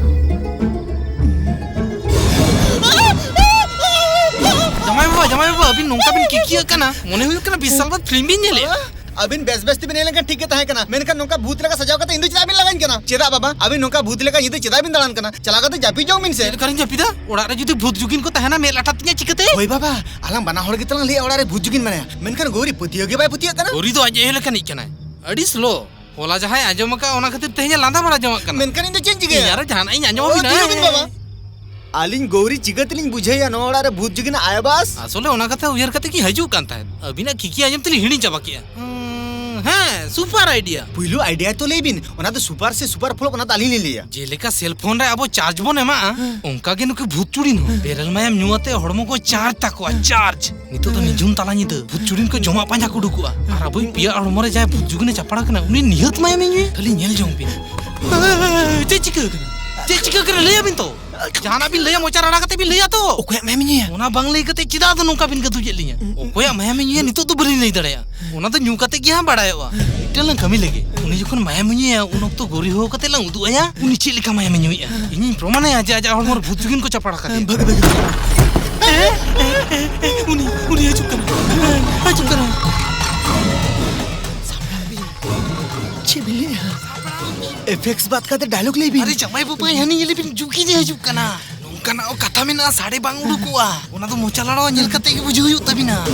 ᱡᱟᱶᱟᱭ ᱵᱟᱵᱟ, ᱡᱟᱶᱟᱭ ᱵᱟᱵᱟ, ᱟᱹᱵᱤᱱ ᱱᱚᱝᱠᱟ ᱵᱤᱱ ᱠᱤᱠᱤᱭᱟᱹᱜ ᱠᱟᱱᱟ, ᱢᱚᱱᱮ ᱦᱩᱭᱩᱜ ᱠᱟᱱᱟ ᱵᱤᱥᱟᱞ ᱵᱟᱫ ᱯᱷᱤᱞᱢ ᱵᱤᱱ ᱧᱮᱞᱮᱜᱼᱟ᱾ ᱟᱹᱵᱤᱱ ᱵᱮᱥ ᱵᱮᱥ ᱛᱮᱵᱤᱱ ᱦᱮᱡ ᱞᱮᱱᱠᱷᱟᱱ ᱴᱷᱤᱠ ᱜᱮ ᱛᱟᱦᱮᱸ ᱠᱟᱱᱟ, ᱢᱮᱱᱠᱷᱟᱱ ᱱᱚᱝᱠᱟ ᱵᱷᱩᱛ ᱞᱮᱠᱟ ᱥᱟᱡᱟᱣ ᱠᱟᱛᱮ ᱤᱧ ᱫᱚ ᱪᱮᱫᱟᱜ ᱵᱤᱱ ᱞᱟᱜᱟᱧ ᱠᱟᱱᱟ? ᱪᱮᱫᱟᱜ ᱵᱟᱵᱟ? ᱟᱹᱵᱤᱱ ᱱᱚᱝᱠᱟ ᱵᱷᱩᱛ ᱞᱮᱠᱟ ᱧᱤᱫᱟᱹ ᱪᱮᱫᱟᱜ ᱵᱤᱱ ᱫᱟᱬᱟᱱ ᱠᱟᱱᱟ? ᱪᱟᱞᱟᱣ ᱠᱟᱛᱮ ᱡᱟᱹᱯᱤᱫ ᱡᱚᱝ ᱵᱤᱱ ᱥᱮ᱾ ᱪᱮᱫ ᱞᱮᱠᱟᱨᱤᱧ ᱡᱟᱹᱯᱤᱫᱟ? ᱚᱲᱟᱜ ᱨᱮ ᱡᱩᱫᱤ ᱵᱷᱩᱛ ᱡᱩᱜᱤᱱ ᱠᱚ ᱛᱟᱦᱮᱱᱟ, ᱢᱮᱫ ᱞᱟᱴᱷᱟ ᱛᱤᱧᱟ ᱪᱤᱠᱟᱹᱛᱮ? ᱦᱳᱭ ᱵᱟᱵᱟ, ᱟᱞᱟᱝ ᱵᱟᱱᱟ ᱦᱚᱲ ᱜᱮᱛᱚ ᱞᱟᱝ ᱞᱟᱹᱭᱟ ᱚᱲᱟᱜ ᱨᱮ ᱵᱷᱩᱛ ᱡᱩᱜᱤᱱ ᱢᱮᱱᱟᱭᱟ, ᱢᱮᱱᱠᱷᱟᱱ ᱜᱳᱣᱨᱤ ᱯᱟᱹᱛᱭᱟᱹᱣ ᱜᱮ ᱵᱟᱭ ᱯᱟᱹᱛᱭᱟᱹᱜ ᱠᱟᱱᱟ᱾ ᱜᱳᱣᱨᱤ ᱫᱚ ᱟᱡ ᱮ ᱞᱮᱠᱟᱱᱤᱡ ᱠᱟᱱᱟᱭ, ᱟᱹᱰᱤ ᱥᱞᱳ᱾ ᱦᱚᱞᱟ ᱡᱟᱦᱟᱸᱭ ᱟᱸᱡᱚᱢ ᱟᱠᱟᱫ, ᱚᱱᱟ ᱠᱷᱟᱹᱛᱤᱨ ᱛᱮᱦᱮᱧ ᱮ ᱞᱟᱸᱫᱟ ᱵᱟᱲᱟ ᱡᱚᱝᱟᱜ ᱠᱟᱱᱟ᱾ ᱢᱮᱱᱠᱷᱟᱱ ᱤᱧ ᱫᱚ ᱪᱮᱫ ᱤᱧ ᱪᱤᱠᱟᱹᱭᱟ? ᱤᱧ ᱟᱨᱚ ᱡᱟᱦᱟᱱᱟᱜ ᱤᱧ ᱟᱸᱡᱚᱢ ᱚ, ᱟᱹᱵᱤᱱᱟ᱾ ᱛᱷᱤᱨ ᱵᱤᱱ ᱵᱟᱵᱟ᱾ ᱟᱹᱞᱤᱧ ᱜᱳᱣᱨᱤ ᱪᱤᱠᱟᱹ ᱛᱮᱞᱤᱧ ᱵᱩᱡᱷᱟᱹᱣᱮᱭᱟ ᱱᱚᱣᱟ ᱚᱲᱟᱜ ᱨᱮ ᱵᱷᱩᱛ ᱡᱩᱜᱤᱱ ᱟᱭᱟᱵᱟᱥ? ᱟᱥᱚᱞᱮ ᱚᱱᱟ ᱠᱟᱛᱷᱟ ᱩᱭᱦᱟᱹᱨ ᱠᱟᱛᱮ ᱜᱮ ᱦᱤᱡᱩᱜ ᱠᱟᱱ ᱛᱟᱦᱮᱸᱫ᱾ ᱟᱹᱵᱤᱱᱟᱜ ᱠᱤᱠᱤ ᱟᱸᱡᱚᱢ ᱛᱮᱞᱤᱧ ᱦᱤᱲᱤᱧ ᱪᱟᱵᱟ ᱠᱮᱜᱼᱟ᱾ ᱩᱸ, ᱦᱮᱸ, ᱥᱩᱯᱟᱨ ᱟᱭᱰᱤᱭᱟ᱾ ᱯᱩᱭᱞᱩ ᱟᱭᱰᱤᱭᱟ ᱛᱚ ᱞᱟᱹᱭ ᱵᱤᱱ, ᱚᱱᱟ ᱫᱚ ᱥᱩᱯᱟᱨ ᱥᱮ ᱥᱩᱯᱟᱨ ᱯᱷᱞᱚᱯ, ᱚᱱᱟ ᱫᱚ ᱟᱹᱞᱤᱧ ᱞᱤᱧ ᱞᱟᱹᱭᱟ᱾ ᱡᱮᱞᱮᱠᱟ ᱥᱮᱞ ᱯᱷᱳᱱ ᱨᱮ ᱟᱵᱚ ᱪᱟᱨᱡᱽ ᱵᱚᱱ ᱮᱢᱟᱜᱼᱟ, ᱦᱮᱸ᱾ ᱚᱱᱠᱟ ᱜᱮ ᱱᱩᱠᱩ ᱵᱷᱩᱛ ᱪᱩᱲᱤᱱ ᱦᱚᱸ ᱵᱮᱨᱮᱞ ᱢᱟᱭᱟᱢ ᱧᱩ ᱟᱛᱮ ᱦᱚᱲᱢᱚ ᱠᱚ ᱪᱟᱨᱡᱽ ᱛᱟᱠᱚᱣᱟ, ᱪᱟᱨᱡᱽ᱾ ᱱᱤᱛᱚᱜ ᱫᱚ ᱱᱤᱡᱷᱩᱢ ᱛᱟᱞᱟ ᱧᱤᱫᱟᱹ ᱵᱷᱩᱛ ᱪᱩᱲᱤᱱ ᱠᱚ ᱡᱚᱢᱟᱜ ᱯᱟᱸᱡᱟ ᱠᱚ ᱩᱰᱩᱠᱚᱜᱼᱟ᱾ ᱟᱨ ᱟᱵᱚᱭᱤᱡ ᱯᱮᱭᱟ ᱦᱚᱲᱢᱚ ᱨᱮ ᱡᱟᱦᱟᱸᱭ ᱵᱷᱩᱛ ᱡᱩᱜᱤᱱᱮ ᱪᱟᱯᱟᱲ ᱟᱠᱟᱱᱟ, ᱩᱱᱤ ᱱᱤᱦᱟᱹᱛ ᱢᱟᱭᱟᱢᱮ ᱧᱩᱭᱟ᱾ ᱠᱷᱟᱹᱞᱤ ᱧᱮᱞ ᱡᱚᱝ ᱵᱤᱱ᱾ ᱪᱮᱫ ᱪᱤᱠᱟᱹ ᱟᱠᱟᱱᱟ? ᱪᱮᱫ ᱪᱤᱠᱟᱹ ᱟᱠᱟᱱᱟ? ᱞᱟᱹᱭ ᱟᱵᱤᱱ ᱛᱚ᱾ ᱡᱟᱦᱟᱱᱟᱜ ᱵᱤᱱ ᱞᱟᱹᱭᱟ, ᱢᱚᱪᱟ ᱨᱟᱲᱟ ᱠᱟᱛᱮ ᱵᱤᱱ ᱞᱟᱹᱭᱟ ᱛᱚ᱾ ᱚᱠᱚᱭᱟᱜ ᱢᱟᱭᱟᱢᱮ ᱧᱩᱭᱟ? ᱚᱱᱟ ᱵᱟᱝ ᱞᱟᱹᱭ ᱠᱟᱛᱮ ᱪᱮᱫᱟᱜ ᱟᱫᱚ ᱱᱚᱝᱠᱟ ᱵᱤᱱ ᱜᱟᱹᱫᱩᱡᱮᱫ ᱞᱤᱧᱟ? ᱚᱠᱚᱭᱟᱜ ᱢᱟᱭᱟᱢᱮ ᱧᱩᱭᱟ, ᱱᱤᱛᱚᱜ ᱫᱚ ᱵᱟᱹᱞᱤᱧ ᱞᱟᱹᱭ ᱫᱟᱲᱮᱭᱟᱜᱼᱟ᱾ ᱚᱱᱟ ᱫᱚ ᱧᱩ ᱠᱟᱛᱮ ᱜᱮ ᱦᱟᱸᱜ ᱵᱟᱲᱟᱭᱚᱜᱼᱟ᱾ ᱢᱤᱫᱴᱟᱝ ᱞᱟᱝ ᱠᱟᱹᱢᱤ ᱞᱮᱜᱮ᱾ ᱩᱱᱤ ᱡᱚᱠᱷᱚᱱ ᱢᱟᱭᱟᱢᱮ ᱧᱩᱭᱟ, ᱩᱱ ᱚᱠᱛᱚ ᱜᱳᱣᱨᱤ ᱦᱚᱦᱚ ᱠᱟᱛᱮ ᱞᱟᱝ ᱩᱫᱩᱜ ᱟᱭᱟ, ᱩᱱᱤ ᱪᱮᱫ ᱞᱮᱠᱟ ᱢᱟᱭᱟᱢᱮ ᱧᱩᱭᱮᱫᱼᱟ᱾ ᱤᱧᱤᱧ ᱯᱨᱚᱢᱟᱱᱟᱭᱟ ᱡᱮ ᱟᱡᱟᱜ ᱦᱚᱲᱢᱚ ᱨᱮ ᱵᱷᱩᱛ ᱡᱩᱜᱤᱱ ᱠᱚ ᱪᱟᱯᱟᱲ ᱟᱠᱟᱫᱮᱭᱟ᱾ ᱵᱷᱟᱜᱮ, ᱵᱷᱟᱜᱮ᱾ ᱩᱱᱤ, ᱩᱱᱤ ᱦᱤᱡᱩᱜ ᱠᱟᱱᱟ᱾ ᱦᱤᱡᱩᱜ ᱠᱟᱱᱟ᱾ ᱪᱮᱫ ᱵᱤᱱ ᱞᱟᱹᱭᱮᱜᱼᱟ? ᱮᱯᱷᱮᱠᱴᱥ ᱵᱟᱫ ᱠᱟᱛᱮ ᱰᱟᱭᱞᱚᱜ ᱞᱟᱹᱭ ᱵᱤᱱ᱾ ᱟᱨᱮ ᱡᱟᱢᱟᱭ ᱵᱟᱵᱟ, ᱦᱟᱹᱱᱤ ᱧᱮᱞᱮ ᱵᱤᱱ, ᱡᱩᱜᱤᱱᱮ ᱦᱤᱡᱩᱜ ᱠᱟᱱᱟ᱾ ᱱᱚᱝᱠᱟᱱᱟᱜ ᱦᱚᱸ ᱠᱟᱛᱷᱟ ᱢᱮᱱᱟᱜᱼᱟ, ᱥᱟᱰᱮ ᱵᱟᱝ ᱩᱰᱩᱠᱚᱜᱼᱟ᱾ ᱚᱱᱟ ᱫᱚ ᱢᱚᱪᱟ ᱞᱟᱲᱟᱣᱟ ᱧᱮᱞ ᱠᱟᱛᱮ ᱜᱮ ᱵᱩᱡᱷᱟᱹᱣ ᱦᱩᱭᱩᱜ ᱛᱟᱵᱤᱱᱟ᱾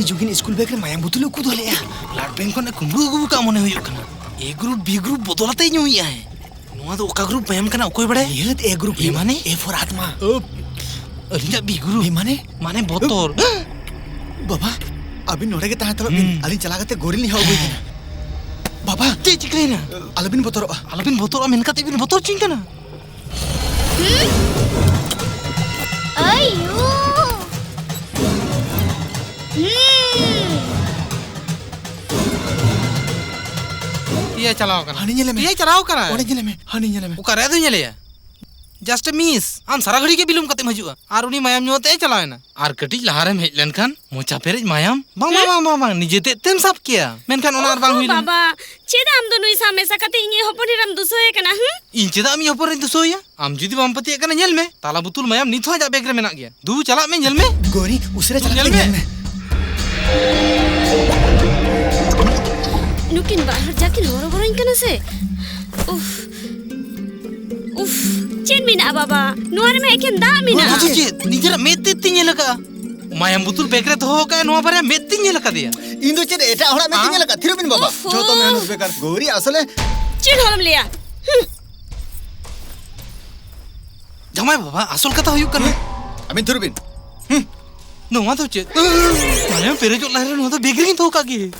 ᱡᱩᱜᱤᱱ ᱥᱠᱩᱞ ᱵᱮᱜᱽ ᱨᱮ ᱢᱟᱭᱟᱢ ᱵᱳᱛᱚᱞ ᱩᱠᱩ ᱫᱚᱦᱚ ᱞᱮᱜᱼᱟ᱾ ᱵᱞᱟᱰ ᱵᱮᱝᱠ ᱠᱷᱚᱱ ᱠᱩᱢᱵᱽᱲᱩ ᱟᱹᱜᱩ ᱠᱟᱜ ᱢᱚᱱᱮ ᱦᱩᱭᱩᱜ ᱠᱟᱱᱟ᱾ ᱮ ᱜᱨᱩᱯ, ᱵᱤ ᱜᱨᱩᱯ ᱵᱚᱫᱚᱞ ᱟᱛᱮ ᱧᱩᱭᱮᱜᱼᱟᱭ᱾ ᱱᱚᱣᱟ ᱫᱚ ᱚᱠᱟ ᱜᱨᱩᱯ ᱢᱟᱭᱟᱢ ᱠᱟᱱᱟ, ᱚᱠᱚᱭ ᱵᱟᱲᱟᱭᱟ? ᱱᱤᱦᱟᱹᱛ ᱮ ᱜᱨᱩᱯ᱾ ᱮ ᱢᱟᱱᱮ? ᱮ ᱯᱷᱚᱨ ᱟᱛᱢᱟ᱾ ᱩᱯ, ᱟᱹᱞᱤᱧᱟᱜ ᱵᱤ ᱜᱨᱩᱯ᱾ ᱮ ᱢᱟᱱᱮ? ᱢᱟᱱᱮ ᱵᱚᱛᱚᱨ᱾ ᱵᱟᱵᱟ, ᱟᱹᱵᱤᱱ ᱱᱚᱰᱮ ᱜᱮ ᱛᱟᱦᱮᱸ ᱦᱟᱛᱟᱲᱚᱜ ᱵᱤᱱ᱾ ᱦᱩᱸ᱾ ᱟᱹᱞᱤᱧ ᱪᱟᱞᱟᱣ ᱠᱟᱛᱮ ᱜᱳᱨᱤ ᱞᱤᱧ ᱦᱚᱦᱚ ᱟᱹᱜᱩᱭ ᱠᱟᱱᱟ᱾ ᱵᱟᱵᱟ᱾ ᱪᱮᱫ ᱪᱤᱠᱟᱹᱭᱮᱱᱟ? ᱟᱞᱚᱵᱤᱱ ᱵᱚᱛᱚᱨᱚᱜᱼᱟ᱾ ᱟᱞᱚᱵᱤᱱ ᱵᱚᱛᱚᱨᱚᱜᱼᱟ ᱢᱮᱱ ᱠᱟᱛᱮ ᱵᱤᱱ ᱵᱚᱛᱚᱨ ᱦᱚᱪᱚᱧ ᱠᱟᱱᱟ? ᱦᱩᱸ? ᱟᱭᱳ! ᱦᱩᱸ᱾ ᱤᱭᱟᱹ ᱪᱟᱞᱟᱣ ᱠᱟᱱᱟ᱾ ᱦᱟᱹᱱᱤ ᱧᱮᱞᱮ ᱢᱮ᱾ ᱤᱭᱟᱹ ᱪᱟᱞᱟᱣ ᱠᱟᱱᱟ᱾ ᱚᱸᱰᱮ ᱧᱮᱞᱮ ᱢᱮ᱾ ᱦᱟᱹᱱᱤ ᱧᱮᱞᱮ ᱢᱮ᱾ ᱚᱠᱟᱨᱮ ᱟᱫᱚ ᱧᱮᱞᱮᱭᱟ? Just a miss. ᱟᱢ ᱥᱟᱨᱟ ᱜᱷᱟᱹᱲᱤ ᱜᱮ ᱵᱤᱞᱚᱢ ᱠᱟᱛᱮᱢ ᱦᱤᱡᱩᱜᱼᱟ᱾ ᱟᱨ ᱩᱱᱤ ᱢᱟᱭᱟᱢ ᱧᱩ ᱟᱛᱮ ᱮ ᱪᱟᱞᱟᱣ ᱮᱱᱟ᱾ ᱟᱨ ᱠᱟᱹᱴᱤᱡ ᱞᱟᱦᱟᱨᱮᱢ ᱦᱮᱡ ᱞᱮᱱᱠᱷᱟᱱ ᱢᱚᱪᱟ ᱯᱮᱨᱮᱡ ᱢᱟᱭᱟᱢ᱾ ᱵᱟᱝ, ᱵᱟᱝ, ᱦᱮᱸ? ᱵᱟᱝ, ᱵᱟᱝ, ᱵᱟᱝ, ᱱᱤᱡᱮ ᱛᱮᱫ ᱛᱮᱢ ᱥᱟᱵ ᱠᱮᱭᱟ᱾ ᱢᱮᱱᱠᱷᱟᱱ ᱚᱱᱟ ᱟᱨ ᱵᱟᱝ ᱚᱦᱚ, ᱦᱩᱭ ᱞᱮᱱᱟ᱾ ᱵᱟᱵᱟ, ᱪᱮᱫᱟᱜ ᱟᱢ ᱫᱚ ᱱᱩᱭ ᱥᱟᱶ ᱢᱮᱥᱟ ᱠᱟᱛᱮ ᱤᱧᱤᱡ ᱦᱚᱯᱚᱱ ᱮᱨᱟᱢ ᱫᱩᱥᱟᱹᱭᱮ ᱠᱟᱱᱟ, ᱦᱩᱸ? ᱤᱧ ᱪᱮᱫᱟᱜ ᱟᱢᱤᱡ ᱦᱚᱯᱚᱱ ᱮᱨᱟᱧ ᱫᱩᱥᱟᱹᱣᱮᱭᱟ? ᱟᱢ ᱡᱩᱫᱤ ᱵᱟᱢ ᱯᱟᱹᱛᱭᱟᱹᱜ ᱠᱟᱱᱟ, ᱧᱮᱞ ᱢᱮ, ᱛᱟᱞᱟ ᱵᱩᱛᱩᱞ ᱢᱟᱭᱟᱢ ᱱᱤᱛ ᱦᱚᱸ ᱟᱡᱟᱜ ᱵᱮᱜᱽ ᱨᱮ ᱢᱮᱱᱟᱜ ᱜᱮᱭᱟ᱾ ᱫᱩ, ᱪᱟᱞᱟᱜ ᱢᱮ, ᱧᱮᱞ ᱢᱮ᱾ ᱜᱳᱨᱤ, ᱩᱥᱟᱹᱨᱟ ᱪᱟᱞᱟᱜ ᱧᱮᱞ ᱢᱮ, ᱢᱮ᱾ ᱧᱮᱞ ᱢᱮ᱾ ᱱᱩᱠᱤᱱ ᱵᱟᱨ ᱦᱚᱲ ᱡᱟ ᱠᱤᱱ ᱦᱚᱨᱚᱵᱚᱨᱚᱧ ᱠᱟᱱᱟ ᱥᱮ᱾ ᱩᱯᱷ᱾ ᱩᱯᱷ, ᱪᱮᱫ ᱢᱮᱱᱟᱜᱼᱟ ᱵᱟᱵᱟ? ᱱᱚᱣᱟ ᱨᱮᱢᱟ ᱮᱠᱮᱱ ᱫᱟᱜ ᱢᱮᱱᱟᱜᱼᱟ᱾ ᱱᱚᱣᱟ ᱫᱚ ᱪᱮᱫ? ᱱᱤᱡᱮᱨᱟᱜ ᱢᱮᱫ ᱛᱮ ᱛᱤᱧ ᱧᱮᱞ ᱟᱠᱟᱫᱼᱟ᱾ ᱢᱟᱭᱟᱢ ᱵᱩᱛᱩᱞ ᱵᱮᱜᱽ ᱨᱮ ᱫᱚᱦᱚ ᱟᱠᱟᱫᱼᱟ, ᱱᱚᱣᱟ ᱵᱟᱨᱭᱟ ᱢᱮᱫ ᱛᱤᱧ ᱧᱮᱞ ᱟᱠᱟᱫᱮᱭᱟ᱾ ᱤᱧ ᱫᱚ ᱪᱮᱫ ᱮᱴᱟᱜ ᱦᱚᱲᱟᱜ ᱢᱮᱫ ᱛᱤᱧ ᱟᱸ? ᱧᱮᱞ ᱟᱠᱟᱫ? ᱛᱷᱤᱨᱚᱜ ᱵᱤᱱ ᱵᱟᱵᱟ᱾ ᱳᱯᱷᱳ᱾ ᱡᱚᱛᱚ ᱢᱮᱱ ᱵᱮᱠᱟᱨ᱾ ᱜᱳᱨᱤ ᱟᱥᱚᱞᱮ ᱪᱮᱫ ᱦᱚᱸ ᱟᱞᱚᱢ ᱞᱟᱹᱭᱟ᱾ ᱦᱩᱸ᱾ ᱡᱟᱢᱟᱭ ᱵᱟᱵᱟ, ᱟᱥᱚᱞ ᱠᱟᱛᱷᱟ ᱦᱩᱭᱩᱜ ᱠᱟᱱᱟ᱾ ᱦᱩᱸ᱾ ᱟᱹᱵᱤᱱ ᱛᱷᱤᱨᱚᱜ ᱵᱤᱱ᱾ ᱦᱩᱸ᱾ ᱱᱚᱣᱟ ᱫᱚ ᱪᱮᱫ? ᱢᱟᱭᱟᱢ ᱯᱮᱨᱮᱡᱚᱜ ᱞᱟᱦᱟᱨᱮ ᱱᱚᱣᱟ ᱫᱚ ᱵᱮᱜᱽ ᱨᱮᱜᱮᱧ ᱫᱚᱦᱚ ᱠᱟᱜ ᱜᱮ᱾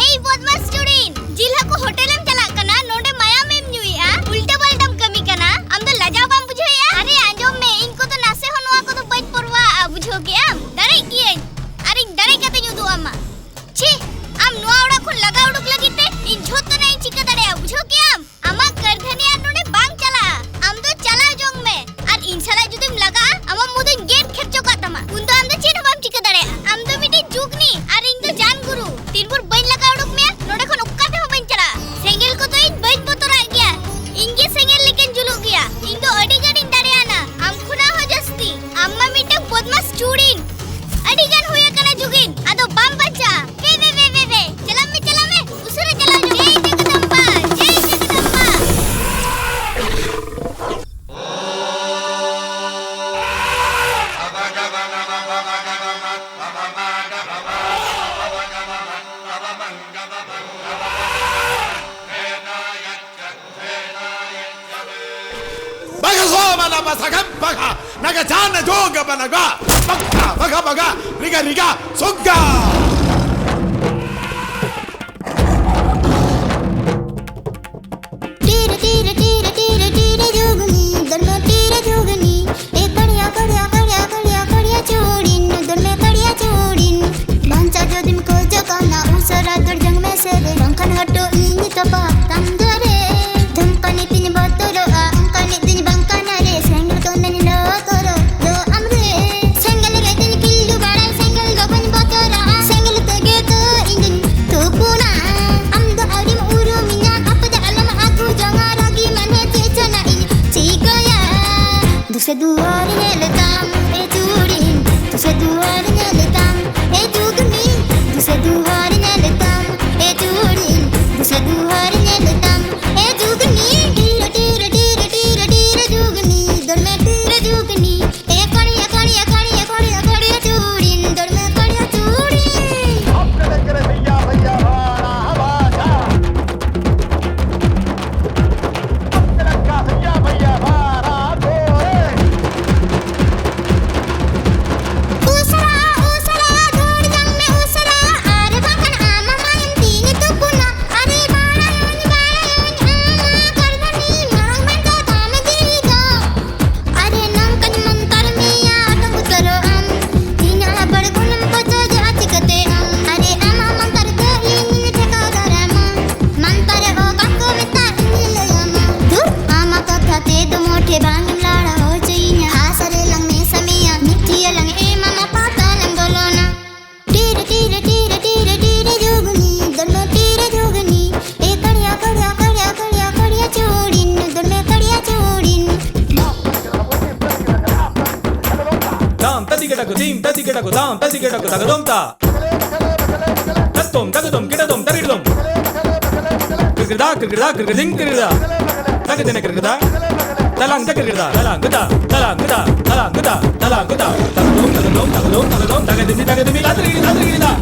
ᱮᱭ ᱵᱚᱫᱢᱟᱥ ᱪᱩᱲᱤᱱ, ᱡᱤᱞ ᱦᱟᱹᱠᱩ ᱦᱳᱴᱮᱞᱮᱢ ᱪᱟᱞᱟᱜ ᱠᱟᱱᱟ, ᱱᱚᱰᱮ ᱢᱟᱭᱟᱢᱮᱢ ᱧᱩᱭᱮᱜᱼᱟ, ᱩᱞᱴᱟᱹ ᱯᱟᱞᱴᱟᱢ ᱠᱟᱹᱢᱤ ᱠᱟᱱᱟ᱾ ᱟᱢ ᱫᱚ ᱞᱟᱡᱟᱣ ᱵᱟᱢ ᱵᱩᱡᱷᱟᱹᱣᱮᱜᱼᱟ? ᱟᱨᱮ ᱟᱸᱡᱚᱢ ᱢᱮ, ᱤᱧ ᱠᱚᱫᱚ ᱱᱟᱥᱮ ᱦᱚᱸ ᱱᱚᱣᱟ ᱠᱚᱫᱚ ᱵᱟᱹᱧ ᱯᱚᱨᱣᱟᱜᱼᱟ, ᱵᱩᱡᱷᱟᱹᱣ ᱠᱮᱜᱼᱟᱢ? ᱫᱟᱲᱮᱜ ᱜᱤᱭᱟᱹᱧ, ᱟᱨ ᱤᱧ ᱫᱟᱲᱮ ᱠᱟᱛᱮᱧ ᱩᱫᱩᱜ ᱟᱢᱟ᱾ ᱪᱷᱤ, ᱟᱢ ᱱᱚᱣᱟ ᱚᱲᱟᱜ ᱠᱷᱚᱱ ᱞᱟᱜᱟ ᱩᱰᱩᱠ ᱞᱟᱹᱜᱤᱫ ᱛᱮ ᱤᱧ ᱡᱷᱚᱛᱚᱱᱟᱜ ᱤᱧ ᱪᱤᱠᱟᱹ ᱫᱟᱲᱮᱭᱟᱜᱼᱟ, ᱵᱩᱡᱷᱟᱹᱣ ᱠᱮᱜᱼᱟᱢ? ᱟᱢᱟᱜ ᱠᱟᱹᱨᱫᱷᱟᱹᱱᱤ ᱟᱨ ᱱᱚᱰᱮ ᱵᱟᱝ ᱪᱟᱞᱟᱜᱼᱟ᱾ ᱟᱢ ᱫᱚ ᱪᱟᱞᱟᱣ ᱡᱚᱝ ᱢᱮ, ᱟᱨ ᱤᱧ ᱥᱟᱞᱟᱜ ᱡᱩᱫᱤᱢ ᱞᱟᱜᱟᱜᱼᱟ, ᱟᱢᱟᱜ ᱢᱩ ᱫᱚᱧ ᱜᱮᱫ ᱠᱷᱮᱨᱪᱚ ᱠᱟᱜ ᱛᱟᱢᱟ᱾ ᱩᱱ ᱫᱚ ᱟᱢ ᱫᱚ ᱪᱮᱫ ᱦᱚᱸ ᱵᱟᱢ ᱪᱤᱠᱟᱹ ᱫᱟᱲᱮᱭᱟᱜᱼᱟ᱾ ᱟᱢ Baga soma na basagam baga, naga jana joga banaga, baga, baga, baga, riga, riga, sugga. Tira, tira, tira, tira, tira, jugni, dorme, tira, jugni. E kadiya, kadiya, kadiya, kadiya, kadiya, chudin, dorme, kadiya, chudin. Bancha jodim ko jokana, usara dor jang me sere, bangkan hato ini topa, tam dore. Dhumkani tin botoro a, angkani tin bangkana re, sengel ko men lo koro, lo amre. Sengel re tin killu bara, sengel do ban botora, sengel tege to indin tupuna. Am do adim uru minya, apa da alam aku jangan ragi mana cecana in cigaya. Duse duari ne letam, e turin. Duse duari ne letam, e jugni. Duse duari ne letam, e turin. Duse duari ne letam, e jugni. Tira, tira, tira, tira, tira, jugni. Dorme tira, jugni. E kadiya, kadiya, kadiya, kadiya, kadiya, chudin. Dorme kadiya, chudin. Usara, usara, dor jang me usara, are bakan ama main tini tupuna, are bara yoni, bara yoni, ama kardani, marang manta tame diriga. Are nangkan mantar miya, adang usara am, inya bar gunam pacha jati kate am, are ama mantar ke ini theka darama, mantar o kako mita ini leyama. Dur, ama katha te do mote bangim lara ho chainya, hasare lang me samiya, mithiya lang e mama pata lang golona. Tira, tira, tira, tira, tira, jugni, dorme tira, jugni. E kadiya, kadiya, kadiya, kadiya, kadiya, chudin, dorme kadiya, chudin. Dam, tadi kata ko, dim, tadi kata ko, dam, tadi kata ko, tagadom ta. Tatom, tagadom, kidadom, taridom. Kirkirda, kirkirda, kirkirding, kirkirda. Tagadene kirkirda. Talang, takirkirda, talang, gada, talang, gada, talang, gada, talang, gada. Tagadom, tagadom, tagadom, tagadom, tagadini, tagadimi, tatrigini, tatrigini, ta.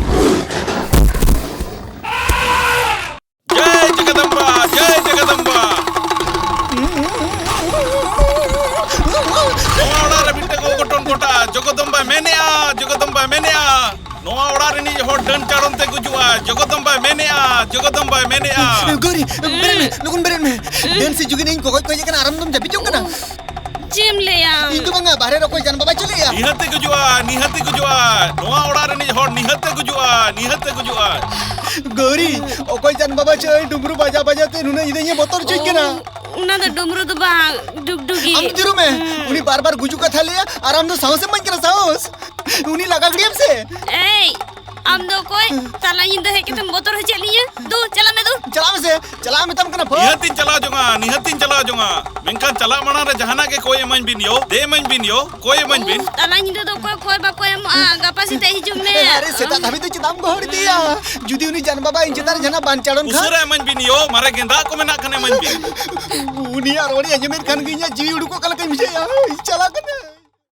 Jai Jagadamba, Jai Jagadamba. ᱡᱚᱜᱚᱫᱚᱢᱵᱟᱭ ᱢᱮᱱᱮᱜᱼᱟ, ᱡᱚᱜᱚᱫᱚᱢᱵᱟᱭ ᱢᱮᱱᱮᱜᱼᱟ, ᱱᱚᱣᱟ ᱚᱲᱟᱜ ᱨᱤᱱᱤᱡ ᱦᱚᱲ ᱰᱟᱹᱱ ᱪᱟᱲᱚᱱ ᱛᱮ ᱜᱩᱡᱩᱜᱼᱟ᱾ ᱡᱚᱜᱚᱫᱚᱢᱵᱟᱭ ᱢᱮᱱᱮᱜᱼᱟ, ᱡᱚᱜᱚᱫᱚᱢᱵᱟᱭ ᱢᱮᱱᱮᱜᱼᱟ᱾ ᱜᱳᱨᱤ, ᱵᱮᱨᱮᱫ ᱢᱮ, ᱞᱚᱜᱚᱱ ᱵᱮᱨᱮᱫ ᱢᱮ᱾ ᱰᱟᱹᱱ ᱥᱮ ᱡᱩᱜᱤᱱ ᱤᱧ ᱠᱚ ᱜᱚᱡ ᱠᱚ ᱦᱮᱡ ᱟᱠᱟᱱᱟ ᱟᱨ ᱟᱢ ᱫᱚᱢ ᱡᱟᱹᱯᱤᱫ ᱡᱚᱝ ᱠᱟᱱᱟ? ᱪᱮᱫ ᱮᱢ ᱞᱟᱹᱭᱟ? ᱤᱧ ᱫᱚ ᱵᱟᱝᱟ, ᱵᱟᱦᱨᱮ ᱨᱮ ᱚᱠᱚᱭ ᱡᱟᱱ ᱵᱟᱵᱟᱭ ᱪᱟᱹᱞᱩᱭᱟ? ᱱᱤᱦᱟᱹᱛᱮ ᱜᱩᱡᱩᱜᱼᱟ, ᱱᱤᱦᱟᱹᱛᱮ ᱜᱩᱡᱩᱜᱼᱟ᱾ ᱱᱚᱣᱟ ᱚᱲᱟᱜ ᱨᱤᱱᱤᱡ ᱦᱚᱲ ᱱᱤᱦᱟᱹᱛᱮ ᱜᱩᱡᱩᱜᱼᱟ, ᱱᱤᱦᱟᱹᱛᱮ ᱜᱩᱡᱩᱜᱼᱟ᱾ ᱜᱳᱨᱤ, ᱚᱠᱚᱭ ᱡᱟᱱ ᱵᱟᱵᱟ ᱪᱚᱭ ᱰᱩᱢᱨᱩ ᱵᱟᱡᱟ ᱵᱟᱡᱟ ᱛᱮ ᱱᱩᱱᱟᱹᱜ ᱧᱤᱫᱟᱹ ᱤᱧᱮ ᱵᱚᱛᱚᱨ ᱦᱚᱪᱚᱧ ᱠᱟᱱᱟ? ᱚᱱᱟ ᱫᱚ ᱰᱩᱢᱨᱩ ᱫᱚ ᱵᱟᱝ, ᱰᱩᱜᱰᱩᱜᱤ᱾ ᱟᱢ ᱫᱚ ᱛᱷᱤᱨᱚᱜ ᱢᱮ᱾ ᱦᱩᱸ᱾ ᱩᱱᱤ ᱵᱟᱨ ᱵᱟᱨ ᱜᱩᱡᱩᱜ ᱠᱟᱛᱷᱟ ᱞᱟᱹᱭᱟ ᱟᱨ ᱟᱢ ᱫᱚ ᱥᱟᱦᱚᱥ ᱮᱢ ᱮᱢᱟᱹᱧ ᱠᱟᱱᱟ, ᱥᱟᱦᱚᱥ᱾ ᱩᱱᱤ ᱞᱟᱜᱟ ᱜᱤᱰᱤᱭᱮᱢ ᱥᱮ᱾ ᱮᱭ, ᱟᱢ ᱫᱚ ᱚᱠᱚᱭ? ᱛᱟᱞᱟ ᱧᱤᱫᱟᱹ ᱦᱮᱡ ᱠᱟᱛᱮᱢ ᱵᱚᱛᱚᱨ ᱦᱚᱪᱚᱭᱮᱫ ᱞᱤᱧᱟᱹ? ᱫᱩ, ᱪᱟᱞᱟᱜ ᱢᱮ ᱫᱩ᱾ ᱪᱟᱞᱟᱜ ᱢᱮᱥᱮ, ᱪᱟᱞᱟᱜ ᱢᱮᱛᱟᱢ ᱠᱟᱱᱟ ᱯᱷᱚ᱾ ᱱᱤᱦᱟᱹᱛᱤᱧ ᱪᱟᱞᱟᱣ ᱡᱚᱝᱟ, ᱱᱤᱦᱟᱹᱛᱤᱧ ᱪᱟᱞᱟᱣ ᱡᱚᱝᱟ᱾ ᱢᱮᱱᱠᱷᱟᱱ ᱪᱟᱞᱟᱜ ᱢᱟᱲᱟᱝ ᱨᱮ ᱡᱟᱦᱟᱱᱟᱜ ᱜᱮ ᱠᱚᱭ ᱮᱢᱟᱹᱧ ᱵᱤᱱ ᱭᱳ, ᱫᱮ ᱮᱢᱟᱹᱧ ᱵᱤᱱ ᱭᱳ, ᱠᱚᱭ ᱮᱢᱟᱹᱧ ᱵᱤᱱ᱾ ᱩᱯᱷ, ᱛᱟᱞᱟ ᱧᱤᱫᱟᱹ ᱫᱚ ᱚᱠᱚᱭ ᱠᱚᱭ ᱵᱟᱠᱚ ᱮᱢᱚᱜᱼᱟ, ᱜᱟᱯᱟ ᱥᱮᱛᱟᱜ ᱦᱤᱡᱩᱜ ᱢᱮ᱾ ᱟᱨᱮ, ᱥᱮᱛᱟᱜ ᱫᱷᱟᱹᱵᱤᱡ ᱫᱚ ᱪᱮᱫᱟᱜ ᱮᱢ ᱜᱚᱦᱚᱲ ᱤᱫᱤᱭᱟ? ᱡᱩᱫᱤ ᱩᱱᱤ ᱡᱟᱱ ᱵᱟᱵᱟ ᱤᱧ ᱪᱮᱛᱟᱱ ᱨᱮ ᱡᱟᱦᱟᱱᱟᱜ ᱵᱟᱝ ᱪᱟᱲᱚᱱ ᱠᱷᱟᱱ? ᱩᱥᱟᱹᱨᱟ ᱮᱢᱟᱹᱧ ᱵᱤᱱ ᱭᱳ, ᱢᱟᱨᱮ ᱜᱮᱸᱫᱟᱜ ᱠᱚ ᱢᱮᱱᱟᱜ ᱠᱷᱟᱱ ᱮᱢᱟᱹᱧ ᱵᱤᱱ᱾ ᱩᱱᱤᱭᱟᱜ ᱨᱚᱲ ᱤᱧ ᱟᱸᱡᱚᱢᱮᱫ ᱠᱷᱟᱱ ᱜᱮ ᱤᱧᱟᱹᱜ ᱡᱤᱣᱤ ᱩᱰᱩᱠᱚᱜ ᱠᱟᱱ ᱞᱮᱠᱟᱧ ᱵᱩᱡᱷᱟᱹᱣᱮᱫᱼᱟ᱾ ᱪᱟᱞᱟᱜ ᱠᱟᱱᱟ᱾